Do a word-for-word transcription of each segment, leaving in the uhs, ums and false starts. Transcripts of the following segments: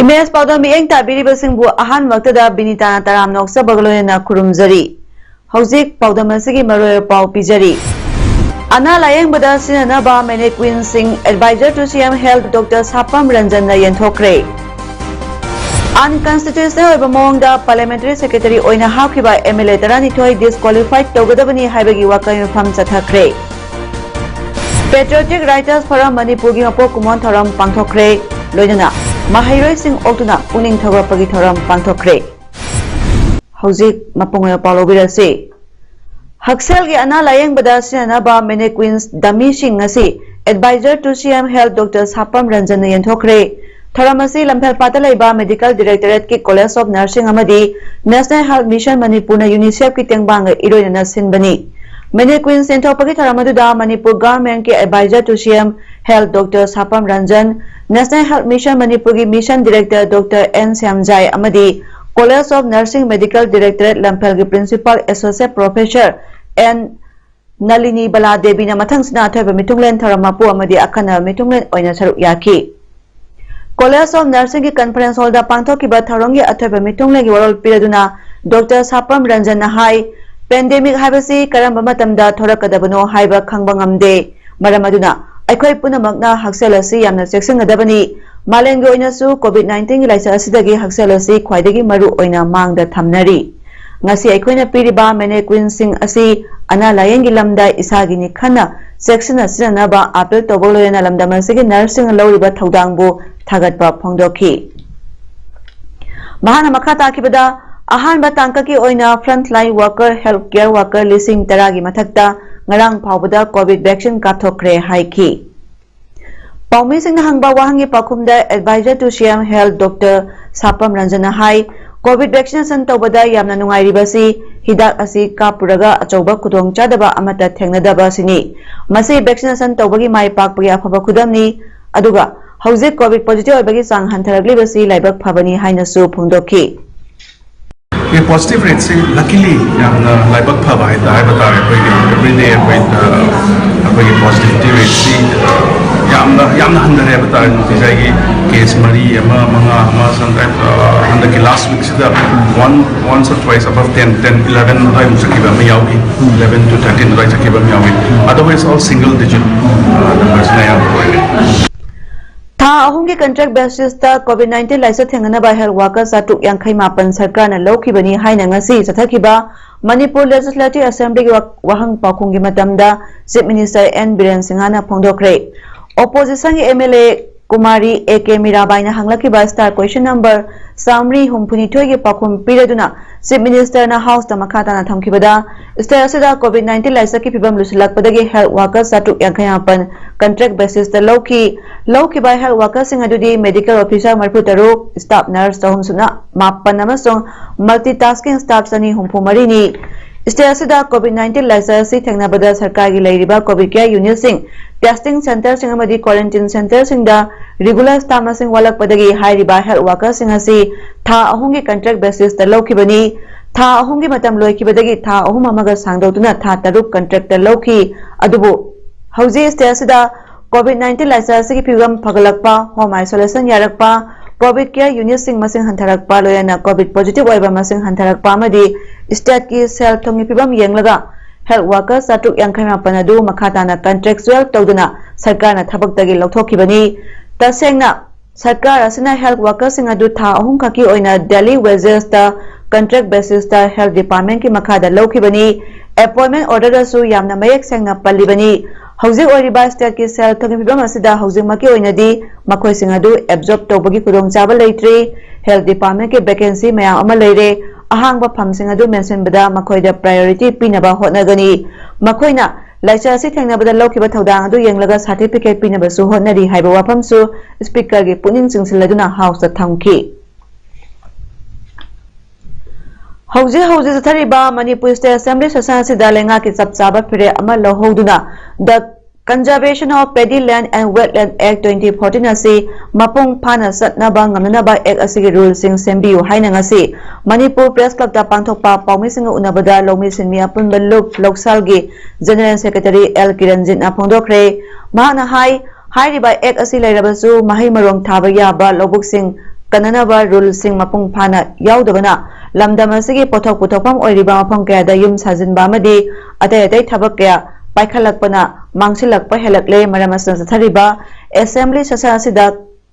Image ꯄꯥꯎꯗꯝ ꯃꯤꯠꯌꯦꯡ ꯇꯥꯕꯤꯔꯤꯕꯁꯤꯡꯕꯨ ꯑꯍꯥꯟꯕꯃꯛꯇꯗ ꯕꯤꯅꯤꯇꯥꯅ ꯇꯔꯥꯝꯅ ꯑꯣꯛꯆꯕꯒ ꯂꯣꯏꯅꯅ ꯈꯨꯔꯨꯝꯖꯔꯤ꯫ ꯍꯧꯖꯤꯛ ꯄꯥꯎꯗꯝ ꯑꯁꯤꯒꯤ ꯃꯔꯨꯑꯣꯏꯕ ꯄꯥꯎ ꯄꯤꯖꯔꯤ꯫ ꯑꯅꯥ ꯂꯥꯌꯦꯡꯕꯗ ꯁꯤꯖꯤꯟꯅꯅꯕ ꯃꯦꯅꯦꯀ꯭ꯋꯤꯟꯁꯤꯡ Advisor to C M Health Doctor ꯁꯥꯄꯝ ꯔꯟꯖꯟꯅ ꯌꯦꯟꯊꯣꯛꯈ꯭ꯔꯦ꯫ Unconstitutional ꯑꯣꯏꯕ ꯃꯑꯣꯡꯗ Parliamentary Secretary ꯑꯣꯏꯅ ꯍꯥꯞꯈꯤꯕ M L A ꯇꯔꯥꯅꯤꯊꯣꯏ disqualified ꯇꯧꯒꯗꯕꯅꯤ ꯍꯥꯏꯕꯒꯤ ꯋꯥꯀꯜ ꯃꯤꯐꯝ ꯆꯠꯊꯈ꯭ꯔꯦ꯫ Patriotic Writers Forum ꯃꯅꯤꯄꯨꯔꯒꯤ ꯃꯄꯣꯛ ꯀꯨꯝꯑꯣꯟ ꯊꯧꯔꯝ ꯄꯥꯡꯊꯣꯛꯈ꯭ꯔꯦ꯫ ꯂꯣꯏꯅꯅ ꯃꯍꯩꯔꯣꯏꯁꯤꯡ ꯑꯣꯛꯇꯨꯅ ꯄꯨꯛꯅꯤꯡ ꯊꯧꯒꯠꯄꯒꯤ ꯊꯧꯔꯝ ꯄꯥꯡꯊꯣꯛꯈ꯭ꯔꯦ꯫ ꯍꯧꯖꯤꯛ ꯃꯄꯨꯡ ꯑꯣꯏꯕ ꯄꯥꯎ ꯂꯧꯕꯤꯔꯁꯤ꯫ ꯍꯛꯁꯦꯜꯒꯤ ꯑꯅꯥ ꯂꯥꯌꯦꯡꯕꯗ ꯁꯤꯖꯤꯟꯅꯅꯕ ꯃꯦꯅꯦꯀ꯭ꯋꯤꯟꯁ ꯗꯃꯤꯁꯤꯡ ꯑꯁꯤ Advisor to C M Health Doctor ꯁꯥꯄꯝ ꯔꯟꯖꯟꯅ ꯌꯦꯟꯊꯣꯛꯈ꯭ꯔꯦ꯫ ꯊꯧꯔꯝ ꯑꯁꯤ ꯂꯝꯐꯦꯜꯄꯥꯠꯇ ꯂꯩꯕ Medical Directorate ꯀꯤ College of Nursing ꯑꯃꯗꯤ National Health Mission ꯃꯅꯤꯄꯨꯔꯅ UNICEF ꯀꯤ ꯇꯦꯡꯕꯥꯡꯒ ꯏꯔꯣꯏꯅꯅ ꯁꯤꯟꯕꯅꯤ꯫ ꯃꯦꯅꯦꯀ꯭ꯋꯤꯟꯁ ꯌꯦꯟꯊꯣꯛꯄꯒꯤ ꯊꯧꯔꯝ ꯑꯗꯨꯗ ꯃꯅꯤꯄꯨꯔ Government ꯀꯤ Advisor to C M Health Doctor ꯁꯥꯄꯝ Ranjan, National Health Mission ꯃꯅꯤꯄꯨꯔꯒꯤ Mission Director Doctor N Shyamjai ꯑꯃꯗꯤ College of Nursing Medical Directorate ꯂꯝꯐꯦꯜꯒꯤ Principal Associate Professor N ꯅꯂꯤꯅꯤ ꯕꯂꯥ ꯗꯦꯕꯤꯅ ꯃꯊꯪꯁꯤꯅ ꯑꯊꯣꯏꯕ ꯃꯤꯊꯨꯡꯂꯦꯟ ꯊꯧꯔꯝ ꯃꯄꯨ ꯑꯃꯗꯤ ꯑꯈꯟꯅꯕ ꯃꯤꯊꯨꯡꯂꯦꯟ ꯑꯣꯏꯅ ꯁꯔꯨꯛ ꯌꯥꯈꯤ꯫ College of Nursing ꯒꯤ Conference Hall ꯗ ꯄꯥꯡꯊꯣꯛꯈꯤꯕ ꯊꯧꯔꯝꯒꯤ ꯑꯊꯣꯏꯕ ꯃꯤꯊꯨꯡꯂꯦꯟꯒꯤ ꯋꯥꯔꯣꯜ ꯄꯤꯔꯗꯨꯅ Doctor ꯁꯥꯄꯝ ꯔꯟꯖꯟꯅ ꯍꯥꯏ, Pandemic ꯍꯥꯏꯕꯁꯤ ꯀꯔꯝꯕ ꯃꯇꯝꯗ ꯊꯣꯔꯛꯀꯗꯕꯅꯣ ꯍꯥꯏꯕ ꯈꯪꯕ ꯉꯝꯗꯦ꯫ ꯃꯔꯝ ꯑꯗꯨꯅ ꯑꯩꯈꯣꯏ ꯄꯨꯝꯅꯃꯛꯅ ꯍꯛꯁꯦꯜ ꯑꯁꯤ ꯌꯥꯝꯅ ꯆꯦꯛꯁꯤꯟꯒꯗꯕꯅꯤ꯫ ꯃꯥꯂꯦꯝꯒꯤ ꯑꯣꯏꯅꯁꯨ COVID nineteen ꯒꯤ ꯂꯥꯏꯆꯠ ꯑꯁꯤꯗꯒꯤ ꯍꯛꯁꯦꯜ ꯑꯁꯤ ꯈ꯭ꯋꯥꯏꯗꯒꯤ ꯃꯔꯨ ꯑꯣꯏꯅ ꯃꯥꯡꯗ ꯊꯝꯅꯔꯤ꯫ ꯉꯁꯤ ꯑꯩꯈꯣꯏꯅ ꯄꯤꯔꯤꯕ ꯃꯦꯅꯦꯀ꯭ꯋꯤꯟꯁꯤꯡ ꯑꯁꯤ ꯑꯅꯥ ꯂꯥꯌꯦꯡꯒꯤ ꯂꯝꯗ ꯏꯁꯥꯒꯤꯅꯤ ꯈꯟꯅ ꯆꯦꯛꯁꯤꯟꯅ ꯁꯤꯖꯤꯟꯅꯅꯕ ꯑꯥꯄꯤꯜ ꯇꯧꯕꯒ ꯂꯣꯏꯅꯅ ꯂꯝꯗꯝ ꯑꯁꯤꯒꯤ ꯅꯔꯁꯁꯤꯡꯅ ꯂꯧꯔꯤꯕ ꯊꯧꯗꯥꯡꯕꯨ ꯊꯥꯒꯠꯄ ꯐꯣꯡꯗꯣꯛꯈꯤ꯫ ꯃꯍꯥꯛꯅ ꯃꯈꯥ ꯇꯥꯈꯤꯕꯗ, ꯑꯍꯥꯟꯕ ꯇꯥꯡꯀꯛꯀꯤ ꯑꯣꯏꯅ frontline worker, health care worker ꯂꯤꯁꯤꯡ ꯇꯔꯥꯒꯤ ꯃꯊꯛꯇ ꯉꯔꯥꯡ ꯐꯥꯎꯕꯗ COVID vaccine ꯀꯥꯞꯊꯣꯛꯈ꯭ꯔꯦ ꯍꯥꯏꯈꯤ꯫ ꯄꯥꯎꯃꯤꯁꯤꯡꯅ ꯍꯪꯕ ꯋꯥꯍꯪꯒꯤ ꯄꯥꯎꯈꯨꯝꯗ Advisor to C M Health Doctor ꯁꯥꯄꯝ ꯔꯟꯖꯟꯅ high, COVID vaccination ꯇꯧꯕꯗ ꯌꯥꯝꯅ ꯅꯨꯡꯉꯥꯏꯔꯤꯕꯁꯤ ꯍꯤꯗꯥꯛ ꯑꯁꯤ ꯀꯥꯞꯄꯨꯔꯒ ꯑꯆꯧꯕ ꯈꯨꯗꯣꯡꯆꯥꯗꯕ ꯑꯃꯠꯇ ꯊꯦꯡꯅꯗꯕ ꯑꯁꯤꯅꯤ꯫ ꯃꯁꯤ vaccination ꯇꯧꯕꯒꯤ ꯃꯥꯏ ꯄꯥꯛꯄꯒꯤ ꯑꯐꯕ ꯈꯨꯗꯝꯅꯤ꯫ ꯑꯗꯨꯒ ꯍꯧꯖꯤꯛ COVID positive ꯑꯣꯏꯕꯒꯤ ꯆꯥꯡ ꯍꯟꯊꯔꯛꯂꯤꯕꯁꯤ ꯂꯥꯏꯕꯛ ꯐꯕꯅꯤ ꯍꯥꯏꯅꯁꯨ ꯐꯣꯡꯗꯣꯛꯈꯤ꯫ ꯑꯩꯈꯣꯏ positive rateꯁꯤ luckily ꯌꯥꯝꯅ ꯂꯥꯏꯕꯛ ꯐꯕ ꯍꯥꯏ ꯍꯥꯏꯕ ꯇꯥꯔꯦ꯫ ꯑꯩꯈꯣꯏꯒꯤ everyday ꯑꯩꯈꯣꯏ ꯑꯩꯈꯣꯏꯒꯤ positivity rateꯁꯤ ꯌꯥꯝꯅ ꯌꯥꯝꯅ ꯍꯟꯊꯔꯦ ꯍꯥꯏꯕ ꯇꯥꯔꯦ꯫ ꯅꯨꯡꯇꯤꯖꯥꯏꯒꯤ case ꯃꯔꯤ ꯑꯃ ꯃꯉꯥ ꯑꯃ sometimes ꯍꯟꯗꯛꯀꯤ last weekꯁꯤꯗ one once or twice above ten ten eleven ꯑꯗꯨꯋꯥꯏꯃꯨꯛ ꯆꯠꯈꯤꯕ ꯑꯃ ꯌꯥꯎꯈꯤ꯫ Eleven to thirteen ꯑꯗꯨꯋꯥꯏ ꯆꯠꯈꯤꯕ ꯑꯃ ꯌꯥꯎꯈꯤ꯫ Otherwise all single digit numbersꯅ ꯑꯌꯥꯝꯕ ꯑꯣꯏꯔꯦ꯫ ꯊꯥ ꯑꯍꯨꯝꯒꯤ contract basisꯇ COVID nineteen ꯂꯥꯏꯆꯠ ꯊꯦꯡꯅꯅꯕ health worker ꯆꯥꯇ꯭ꯔꯨꯛ ꯌꯥꯡꯈꯩ ꯃꯥꯄꯟ ꯁꯔꯀꯥꯔꯅ ꯂꯧꯈꯤꯕꯅꯤ ꯍꯥꯏꯅ ꯉꯁꯤ ꯆꯠꯊꯈꯤꯕ ꯃꯅꯤꯄꯨꯔ Legislative Assemblyꯒꯤ ꯋꯥ- ꯋꯥꯍꯪ ꯄꯥꯎꯈꯨꯝꯒꯤ ꯃꯇꯝꯗ Chief Minister N ꯕꯤꯔꯦꯟ ꯁꯤꯡꯍꯅ ꯐꯣꯡꯗꯣꯛꯈ꯭ꯔꯦ꯫ Oppositionꯒꯤ MLA Kumari A K ꯃꯤꯔꯥꯕꯥꯏꯅ ꯍꯪꯂꯛꯈꯤꯕ star question number ꯆꯥꯃꯔꯤ ꯍꯨꯝꯐꯨꯅꯤꯊꯣꯏꯒꯤ ꯄꯥꯎꯈꯨꯝ ꯄꯤꯔꯗꯨꯅ Chief Ministerꯅ Houseꯇ ꯃꯈꯥ ꯇꯥꯅ ꯊꯝꯈꯤꯕꯗ, state ꯑꯁꯤꯗ COVID nineteen ꯂꯥꯏꯆꯠꯀꯤ ꯐꯤꯕꯝ ꯂꯨꯁꯤꯜꯂꯛꯄꯗꯒꯤ health worker ꯆꯥꯇ꯭ꯔꯨꯛ ꯌꯥꯡꯈꯩ ꯃꯥꯄꯟ contract basisꯇ ꯂꯧꯈꯤ꯫ ꯂꯧꯈꯤꯕ health workerꯁꯤꯡ ꯑꯗꯨꯗꯤ medical officer ꯃꯔꯤꯐꯨ ꯇꯔꯨꯛ, staff nurse ꯆꯍꯨꯝ ꯁꯨꯞꯅ ꯃꯥꯄꯟ ꯑꯃꯁꯨꯡ multitasking staff ꯆꯅꯤ ꯍꯨꯝꯐꯨ ꯃꯔꯤꯅꯤ꯫ State ꯑꯁꯤꯗ COVID nineteen ꯂꯥꯏꯆꯠ ꯑꯁꯤ ꯊꯦꯡꯅꯕꯗ ꯁꯔꯀꯥꯔꯒꯤ ꯂꯩꯔꯤꯕ COVID care unitꯁꯤꯡ, testing centreꯁꯤꯡ ꯑꯃꯗꯤ quarantine centreꯁꯤꯡꯗ regular staff ꯃꯁꯤꯡ ꯋꯥꯠꯂꯛꯄꯗꯒꯤ ꯍꯥꯏꯔꯤꯕ health workerꯁꯤꯡ ꯑꯁꯤ ꯊꯥ ꯑꯍꯨꯝꯒꯤ contract basisꯇ ꯂꯧꯈꯤꯕꯅꯤ꯫ ꯊꯥ ꯑꯍꯨꯝꯒꯤ ꯃꯇꯝ ꯂꯣꯏꯈꯤꯕꯗꯒꯤ ꯊꯥ ꯑꯍꯨꯝ ꯑꯃꯒ ꯁꯥꯡꯗꯣꯛꯇꯨꯅ ꯊꯥ ꯇꯔꯨꯛ contractꯇ ꯂꯧꯈꯤ꯫ ꯑꯗꯨꯕꯨ ꯍꯧꯖꯤꯛ state ꯑꯁꯤꯗ COVID nineteen ꯂꯥꯏꯆꯠ ꯑꯁꯤꯒꯤ ꯐꯤꯕꯝ ꯐꯒꯠꯂꯛꯄ, home isolation ꯌꯥꯔꯛꯄ, COVID care unitꯁꯤꯡ ꯃꯁꯤꯡ ꯍꯟꯊꯔꯛꯄ, ꯂꯣꯏꯅꯅ COVID positive ꯑꯣꯏꯕ ꯃꯁꯤꯡ ꯍꯟꯊꯔꯛꯄ ꯑꯃꯗꯤ stateꯀꯤ ꯁꯦꯜ ꯊꯨꯝꯒꯤ ꯐꯤꯕꯝ ꯌꯦꯡꯂꯒ health worker ꯆꯥꯇ꯭ꯔꯨꯛ ꯌꯥꯡꯈꯩ ꯃꯥꯄꯟ ꯑꯗꯨ ꯃꯈꯥ ꯇꯥꯅ contractual ꯇꯧꯗꯨꯅ ꯁꯔꯀꯥꯔꯅ ꯊꯕꯛꯇꯒꯤ ꯂꯧꯊꯣꯛꯈꯤꯕꯅꯤ꯫ ꯇꯁꯦꯡꯅ ꯁꯔꯀꯥꯔ ꯑꯁꯤꯅ health workerꯁꯤꯡ ꯑꯗꯨ ꯊꯥ ꯑꯍꯨꯝ ꯈꯛꯀꯤ ꯑꯣꯏꯅ daily wagesꯇ contract basisꯇ health departmentꯀꯤ ꯃꯈꯥꯗ ꯂꯧꯈꯤꯕꯅꯤ꯫ Appointment orderꯗꯁꯨ ꯌꯥꯝꯅ ꯃꯌꯦꯛ ꯁꯦꯡꯅ ꯄꯜꯂꯤꯕꯅꯤ꯫ ꯍꯧꯖꯤꯛ ꯑꯣꯏꯔꯤꯕ stateꯀꯤ ꯁꯦꯜ ꯊꯨꯝꯒꯤ ꯐꯤꯕꯝ ꯑꯁꯤꯗ ꯍꯧꯖꯤꯛꯃꯛꯀꯤ ꯑꯣꯏꯅꯗꯤ ꯃꯈꯣꯏꯁꯤꯡ ꯑꯗꯨ absorb ꯇꯧꯕꯒꯤ ꯈꯨꯗꯣꯡꯆꯥꯕ ꯂꯩꯇ꯭ꯔꯤ꯫ Health departmentꯀꯤ vacancy ꯃꯌꯥꯝ ꯑꯃ ꯂꯩꯔꯦ꯫ ꯑꯍꯥꯡꯕ ꯐꯝꯁꯤꯡ ꯑꯗꯨ ꯃꯦꯟꯁꯤꯟꯕꯗ ꯃꯈꯣꯏꯗ priority ꯄꯤꯅꯕ ꯍꯣꯠꯅꯒꯅꯤ꯫ ꯃꯈꯣꯏꯅ ꯂꯥꯏꯆꯠ ꯑꯁꯤ ꯊꯦꯡꯅꯕꯗ ꯂꯧꯈꯤꯕ ꯊꯧꯗꯥꯡ ꯑꯗꯨ ꯌꯦꯡꯂꯒ certificate ꯄꯤꯅꯕꯁꯨ ꯍꯣꯠꯅꯔꯤ ꯍꯥꯏꯕ ꯋꯥꯐꯝꯁꯨ Speaker ꯒꯤ ꯄꯨꯛꯅꯤꯡ ꯆꯤꯡꯁꯤꯜꯂꯗꯨꯅ House ꯇ ꯊꯝꯈꯤ꯫ ꯍꯧꯖꯤꯛ ꯍꯧꯖꯤꯛ ꯆꯠꯊꯔꯤꯕ ꯃꯅꯤꯄꯨꯔ State Assembly session ꯑꯁꯤꯗ ꯂꯩꯉꯥꯛꯀꯤ ꯆꯞ ꯆꯥꯕ ꯐꯤꯔꯦꯞ ꯑꯃ ꯂꯧꯍꯧꯗꯨꯅ The Conservation of Paddy Land and Wetland Act twenty fourteen ꯑꯁꯤ ꯃꯄꯨꯡ ꯐꯥꯅ ꯆꯠꯅꯕ ꯉꯝꯅꯅꯕ Act ꯑꯁꯤꯒꯤ ruleꯁꯤꯡ ꯁꯦꯝꯕꯤꯌꯨ ꯍꯥꯏꯅ ꯉꯁꯤ ꯃꯅꯤꯄꯨꯔ Press Clubꯇ ꯄꯥꯡꯊꯣꯛꯄ ꯄꯥꯎꯃꯤꯁꯤꯡꯒ ꯎꯅꯕꯗ ꯂꯧꯃꯤꯁꯤꯡ ꯃꯤ ꯑꯄꯨꯟꯕ ꯂꯨꯞ ꯂꯧꯁꯥꯜꯒꯤ General Secretary ꯑꯦꯜ ꯀꯤꯔꯟꯖꯤꯠꯅ ꯐꯣꯡꯗꯣꯛꯈ꯭ꯔꯦ꯫ ꯃꯍꯥꯛꯅ ꯍꯥꯏ, ꯍꯥꯏꯔꯤꯕ Act ꯑꯁꯤ ꯂꯩꯔꯕꯁꯨ ꯃꯍꯩ ꯃꯔꯣꯡ ꯊꯥꯕ ꯌꯥꯕ ꯂꯧꯕꯨꯛꯁꯤꯡ ꯀꯟꯅꯅꯕ ruleꯁꯤꯡ ꯃꯄꯨꯡ ꯐꯥꯅ ꯌꯥꯎꯗꯕꯅ ꯂꯝꯗꯝ ꯑꯁꯤꯒꯤ ꯄꯣꯠꯊꯣꯛ ꯄꯨꯊꯣꯛꯐꯝ ꯑꯣꯏꯔꯤꯕ ꯃꯐꯝ ꯀꯌꯥꯗ ꯌꯨꯝ ꯁꯥꯖꯤꯟꯕ ꯑꯃꯗꯤ ꯑꯇꯩ ꯑꯇꯩ ꯊꯕꯛ ꯀꯌꯥ ꯄꯥꯏꯈꯠꯂꯛꯄꯅ ꯃꯥꯡꯁꯤꯜꯂꯛꯄ ꯍꯦꯜꯂꯛꯂꯦ꯫ ꯃꯔꯝ ꯑꯁꯤꯅ ꯆꯠꯊꯔꯤꯕ Assembly session ꯑꯁꯤꯗ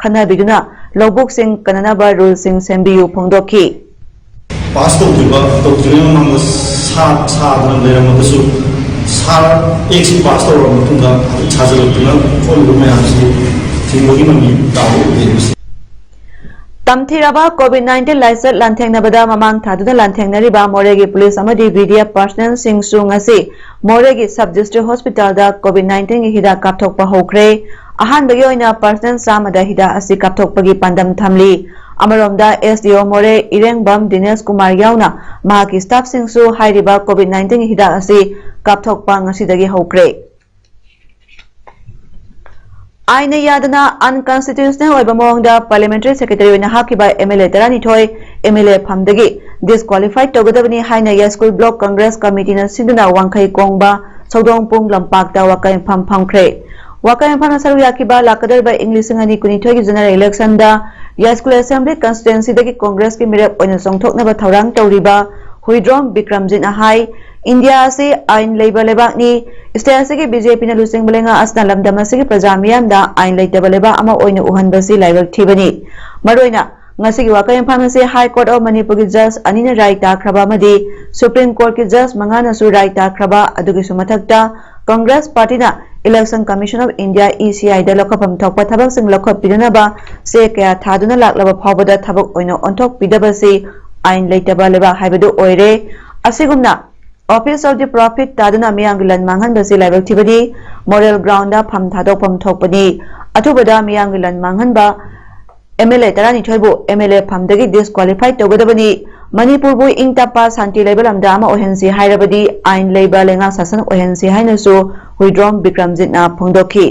ꯈꯟꯅꯕꯤꯗꯨꯅ ꯂꯧꯕꯨꯛꯁꯤꯡ ꯀꯟꯅꯅꯕ ruleꯁꯤꯡ ꯁꯦꯝꯕꯤꯌꯨ ꯐꯣꯡꯗꯣꯛꯈꯤ꯫ ꯄꯥꯁ ꯇꯧꯗ꯭ꯔꯤꯕ ꯇꯧꯗ꯭ꯔꯤꯉꯩ ꯃꯃꯥꯡꯗ ꯁꯥ ꯁꯥꯗꯅ ꯂꯩꯔꯝꯃꯒꯁꯨ ꯁꯥꯔ Actꯁꯤ ꯄꯥꯁ ꯇꯧꯔꯕ ꯃꯇꯨꯡꯗ ꯍꯧꯖꯤꯛ ꯁꯥꯖꯤꯜꯂꯛꯇꯨꯅ ꯊꯣꯛꯂꯤꯕ ꯃꯌꯥꯝꯁꯤ ꯊꯤꯡꯕꯒꯤ ꯃꯃꯤ ꯇꯥꯕ ꯑꯣꯏꯗꯦ꯫ ꯇꯝꯊꯤꯔꯕ COVID nineteen ꯂꯥꯏꯆꯠ ꯂꯥꯟꯊꯦꯡꯅꯕꯗ ꯃꯃꯥꯡ ꯊꯥꯗꯨꯅ ꯂꯥꯟꯊꯦꯡꯅꯔꯤꯕ ꯃꯣꯔꯦꯒꯤ police ꯑꯃꯗꯤ VDF personnelꯁꯤꯡꯁꯨ ꯉꯁꯤ ꯃꯣꯔꯦꯒꯤ Sub District Hospitalꯗ COVID nineteenꯒꯤ ꯍꯤꯗꯥꯛ ꯀꯥꯞꯊꯣꯛꯄ ꯍꯧꯈ꯭ꯔꯦ꯫ ꯑꯍꯥꯟꯕꯒꯤ ꯑꯣꯏꯅ personnel ꯆꯥꯝꯃꯗ ꯍꯤꯗꯥꯛ ꯑꯁꯤ ꯀꯥꯞꯊꯣꯛꯄꯒꯤ ꯄꯥꯟꯗꯝ ꯊꯝꯂꯤ꯫ ꯑꯃꯔꯣꯝꯗ SDO ꯃꯣꯔꯦ ꯏꯔꯦꯡꯕꯝ ꯗꯤꯅꯦꯁ ꯀꯨꯃꯥꯔ ꯌꯥꯎꯅ ꯃꯍꯥꯛꯀꯤ staffꯁꯤꯡꯁꯨ ꯍꯥꯏꯔꯤꯕ COVID nineteenꯒꯤ ꯍꯤꯗꯥꯛ ꯑꯁꯤ ꯀꯥꯞꯊꯣꯛꯄ ꯉꯁꯤꯗꯒꯤ ꯍꯧꯈ꯭ꯔꯦ꯫ ꯑꯥꯏꯟꯅ ꯌꯥꯗꯅ unconstitutional ꯑꯣꯏꯕ ꯃꯑꯣꯡꯗ Parliamentary Secretary ꯑꯣꯏꯅ ꯍꯥꯞꯈꯤꯕ MLA ꯇꯔꯥꯅꯤꯊꯣꯏ MLA ꯐꯝꯗꯒꯤ disqualify ꯇꯧꯒꯗꯕꯅꯤ ꯍꯥꯏꯅ ꯌꯥꯏꯁ꯭ꯀꯨꯜ Block Congress Committeeꯅ ꯁꯤꯟꯗꯨꯅ ꯋꯥꯡꯈꯩ ꯀꯣꯡꯕ ꯁꯧꯗꯣꯡꯄꯣꯡ ꯂꯝꯄꯥꯛꯇ ꯋꯥꯀꯠ ꯃꯤꯐꯝ ꯐꯝꯈ꯭ꯔꯦ꯫ ꯋꯥꯀꯠ ꯃꯤꯐꯝꯗ ꯁꯔꯨꯛ ꯌꯥꯈꯤꯕ ꯂꯥꯛꯀꯗꯧꯔꯤꯕ ꯏꯪ ꯂꯤꯁꯤꯡ ꯑꯅꯤ ꯀꯨꯟꯅꯤꯊꯣꯏꯒꯤ General Electionꯗ ꯌꯥꯏꯁ꯭ꯀꯨꯜ Assembly Constituencyꯗꯒꯤ Congressꯀꯤ ꯃꯤꯔꯦꯞ ꯑꯣꯏꯅ ꯆꯣꯡꯊꯣꯛꯅꯕ ꯊꯧꯔꯥꯡ ꯇꯧꯔꯤꯕ ꯍꯨꯏꯗ꯭ꯔꯣꯝ ꯕꯤꯀ꯭ꯔꯝꯖꯤꯠꯅ ꯍꯥꯏ, ꯏꯟꯗꯤꯌꯥ ꯑꯁꯤ ꯑꯥꯏꯟ ꯂꯩꯕ ꯂꯩꯕꯥꯛꯅꯤ꯫ State ꯑꯁꯤꯒꯤ BJPꯅ ꯂꯨꯆꯤꯡꯕ ꯂꯩꯉꯥꯛ ꯑꯁꯤꯅ ꯂꯝꯗꯝ ꯑꯁꯤꯒꯤ ꯄ꯭ꯔꯖꯥ ꯃꯤꯌꯥꯝꯗ ꯑꯥꯏꯟ ꯂꯩꯇꯕ ꯂꯩꯕꯥꯛ ꯑꯃ ꯑꯣꯏꯅ ꯎꯍꯟꯕꯁꯤ ꯂꯥꯏꯕꯛ ꯊꯤꯕꯅꯤ꯫ ꯃꯔꯨꯑꯣꯏꯅ ꯉꯁꯤꯒꯤ ꯋꯥꯀꯠ ꯃꯤꯐꯝ ꯑꯁꯤ High Court of ꯃꯅꯤꯄꯨꯔꯒꯤ judge ꯑꯅꯤꯅ ꯔꯥꯏ ꯇꯥꯈ꯭ꯔꯕ ꯑꯃꯗꯤ Supreme Courtꯀꯤ judge ꯃꯉꯥꯅꯁꯨ ꯔꯥꯏ ꯇꯥꯈ꯭ꯔꯕ ꯑꯗꯨꯒꯤꯁꯨ ꯃꯊꯛꯇ Congress partyꯅ Election Commission of India, ECIꯗ ꯂꯧꯈꯠꯐꯝ ꯊꯣꯛꯄ ꯊꯕꯛꯁꯤꯡ ꯂꯧꯈꯠꯄꯤꯗꯅꯕ ꯆꯦ ꯀꯌꯥ ꯊꯥꯗꯨꯅ ꯂꯥꯛꯂꯕ ꯐꯥꯎꯕꯗ ꯊꯕꯛ ꯑꯣꯏꯅ ꯑꯣꯟꯊꯣꯛꯄꯤꯗꯕꯁꯤ ꯑꯥꯏꯟ ꯂꯩꯇꯕ ꯂꯩꯕꯥꯛ ꯍꯥꯏꯕꯗꯨ ꯑꯣꯏꯔꯦ꯫ ꯑꯁꯤꯒꯨꯝꯅ Office of the Profit ꯇꯥꯗꯨꯅ ꯃꯤꯌꯥꯝꯒꯤ ꯂꯟ ꯃꯥꯡꯍꯟꯕꯁꯤ ꯂꯥꯏꯕꯛ ꯊꯤꯕꯅꯤ꯫ Moral ground ꯗ ꯐꯝ ꯊꯥꯗꯣꯛꯐꯝ ꯊꯣꯛꯄꯅꯤ꯫ ꯑꯊꯨꯕꯗ ꯃꯤꯌꯥꯝꯒꯤ ꯂꯟ ꯃꯥꯡꯍꯟꯕ M L A ꯇꯔꯥꯅꯤꯊꯣꯏꯕꯨ M L A ꯐꯝꯗꯒꯤ disqualify ꯇꯧꯒꯗꯕꯅꯤ꯫ ꯃꯅꯤꯄꯨꯔꯕꯨ ꯏꯪ ꯇꯞꯄ ꯁꯥꯟꯇꯤ ꯂꯩꯕ ꯂꯝꯗꯝ ꯑꯃ ꯑꯣꯏꯍꯟꯁꯤ ꯍꯥꯏꯔꯕꯗꯤ ꯑꯥꯏꯟ ꯂꯩꯕ ꯂꯩꯉꯥꯛ ꯁꯥꯁꯟ ꯑꯣꯏꯍꯟꯁꯤ ꯍꯥꯏꯅꯁꯨ ꯍꯨꯏꯗ꯭ꯔꯣꯝ ꯕꯤꯀ꯭ꯔꯝꯖꯤꯠꯅ ꯐꯣꯡꯗꯣꯛꯈꯤ꯫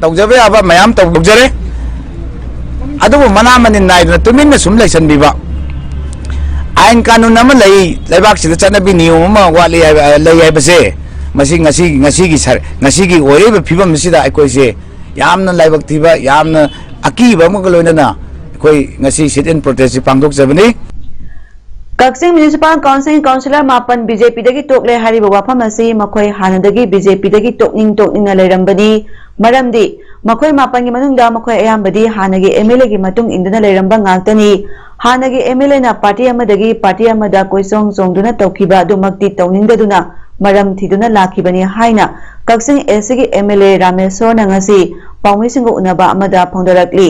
ꯇꯧꯖꯕ ꯌꯥꯕ ꯃꯌꯥꯝ ꯇꯧꯖꯔꯦ꯫ ꯑꯗꯨꯕꯨ ꯃꯅꯥ ꯃꯅꯤꯟ ꯅꯥꯏꯗꯅ ꯇꯨꯃꯤꯟꯅ ꯁꯨꯝ ꯂꯩꯁꯟꯕꯤꯕ, ꯑꯥꯏꯟ ꯀꯥꯅꯨꯟ ꯑꯃ ꯂꯩ, ꯂꯩꯕꯥꯛꯁꯤꯗ ꯆꯠꯅꯕꯤ ꯅꯤꯌꯣꯝ ꯑꯃ ꯋꯥꯠꯂꯤ ꯍꯥꯏꯕ, ꯂꯩ ꯍꯥꯏꯕꯁꯦ, ꯃꯁꯤ ꯉꯁꯤ, ꯉꯁꯤꯒꯤ ꯁꯔ-, ꯉꯁꯤꯒꯤ ꯑꯣꯏꯔꯤꯕ ꯐꯤꯕꯝ ꯑꯁꯤꯗ ꯑꯩꯈꯣꯏꯁꯦ ꯌꯥꯝꯅ ꯂꯥꯏꯕꯛ ꯊꯤꯕ, ꯌꯥꯝꯅ ꯑꯀꯤꯕ ꯑꯃꯒ ꯂꯣꯏꯅꯅ ꯑꯩꯈꯣꯏ ꯉꯁꯤ sit-in protest ꯁꯤ ꯄꯥꯡꯊꯣꯛꯆꯕꯅꯤ꯫ ꯀꯛꯆꯤꯡ Municipal Council ꯀꯥꯎꯟꯁꯤꯂꯔ ꯃꯥꯄꯟ B J P ꯗꯒꯤ ꯇꯣꯛꯂꯦ ꯍꯥꯏꯔꯤꯕ ꯋꯥꯐꯝ ꯑꯁꯤ ꯃꯈꯣꯏ ꯍꯥꯟꯅꯗꯒꯤ B J P ꯗꯒꯤ ꯇꯣꯛꯅꯤꯡ ꯇꯣꯛꯅꯤꯡꯅ ꯂꯩꯔꯝꯕꯅꯤ꯫ ꯃꯔꯝꯗꯤ ꯃꯈꯣꯏ ꯃꯥꯄꯟꯒꯤ ꯃꯅꯨꯡꯗ ꯃꯈꯣꯏ ꯑꯌꯥꯝꯕꯗꯤ ꯍꯥꯟꯅꯒꯤ M L A ꯒꯤ ꯃꯇꯨꯡ ꯏꯟꯗꯨꯅ ꯂꯩꯔꯝꯕ ꯉꯥꯛꯇꯅꯤ꯫ ꯍꯥꯟꯅꯒꯤ M L A ꯅ party ꯑꯃꯗꯒꯤ party ꯑꯃꯗ ꯀꯣꯏꯆꯣꯡ ꯆꯣꯡꯗꯨꯅ ꯇꯧꯈꯤꯕ ꯑꯗꯨꯃꯛꯇꯤ ꯇꯧꯅꯤꯡꯗꯗꯨꯅ ꯃꯔꯝ ꯊꯤꯗꯨꯅ ꯂꯥꯛꯈꯤꯕꯅꯤ ꯍꯥꯏꯅ ꯀꯛꯆꯤꯡ A C ꯒꯤ M L A ꯔꯥꯃꯦꯁꯣꯔꯅ ꯉꯁꯤ ꯄꯥꯎꯃꯤꯁꯤꯡꯒ ꯎꯅꯕ ꯑꯃꯗ ꯐꯣꯡꯗꯣꯔꯛꯂꯤ꯫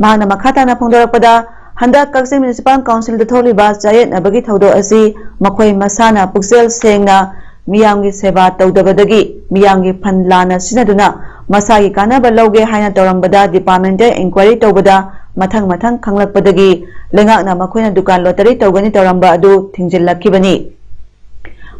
ꯃꯍꯥꯛꯅ ꯃꯈꯥ ꯇꯥꯅ ꯐꯣꯡꯗꯣꯔꯛꯄꯗ, ꯍꯟꯗꯛ ꯀꯛꯆꯤꯡ Municipal Council ꯗ ꯊꯣꯛꯂꯤꯕ ꯆꯌꯦꯠꯅꯕꯒꯤ ꯊꯧꯗꯣꯛ ꯑꯁꯤ ꯃꯈꯣꯏ ꯃꯁꯥꯅ ꯄꯨꯛꯆꯦꯜ ꯁꯦꯡꯅ ꯃꯤꯌꯥꯝꯒꯤ ꯁꯦꯕꯥ ꯇꯧꯗꯕꯗꯒꯤ ꯃꯤꯌꯥꯝꯒꯤ ꯐꯟ ꯂꯥꯟꯅ ꯁꯤꯖꯤꯟꯅꯗꯨꯅ ꯃꯁꯥꯒꯤ ꯀꯥꯟꯅꯕ ꯂꯧꯒꯦ ꯍꯥꯏꯅ ꯇꯧꯔꯝꯕꯗ department ꯇ inquiry ꯇꯧꯕꯗ ꯃꯊꯪ ꯃꯊꯪ ꯈꯪꯂꯛꯄꯗꯒꯤ ꯂꯩꯉꯥꯛꯅ ꯃꯈꯣꯏꯅ ꯗꯨꯀꯥꯟ lottery ꯇꯧꯒꯅꯤ ꯇꯧꯔꯝꯕ ꯑꯗꯨ ꯊꯤꯡꯖꯤꯜꯂꯛꯈꯤꯕꯅꯤ꯫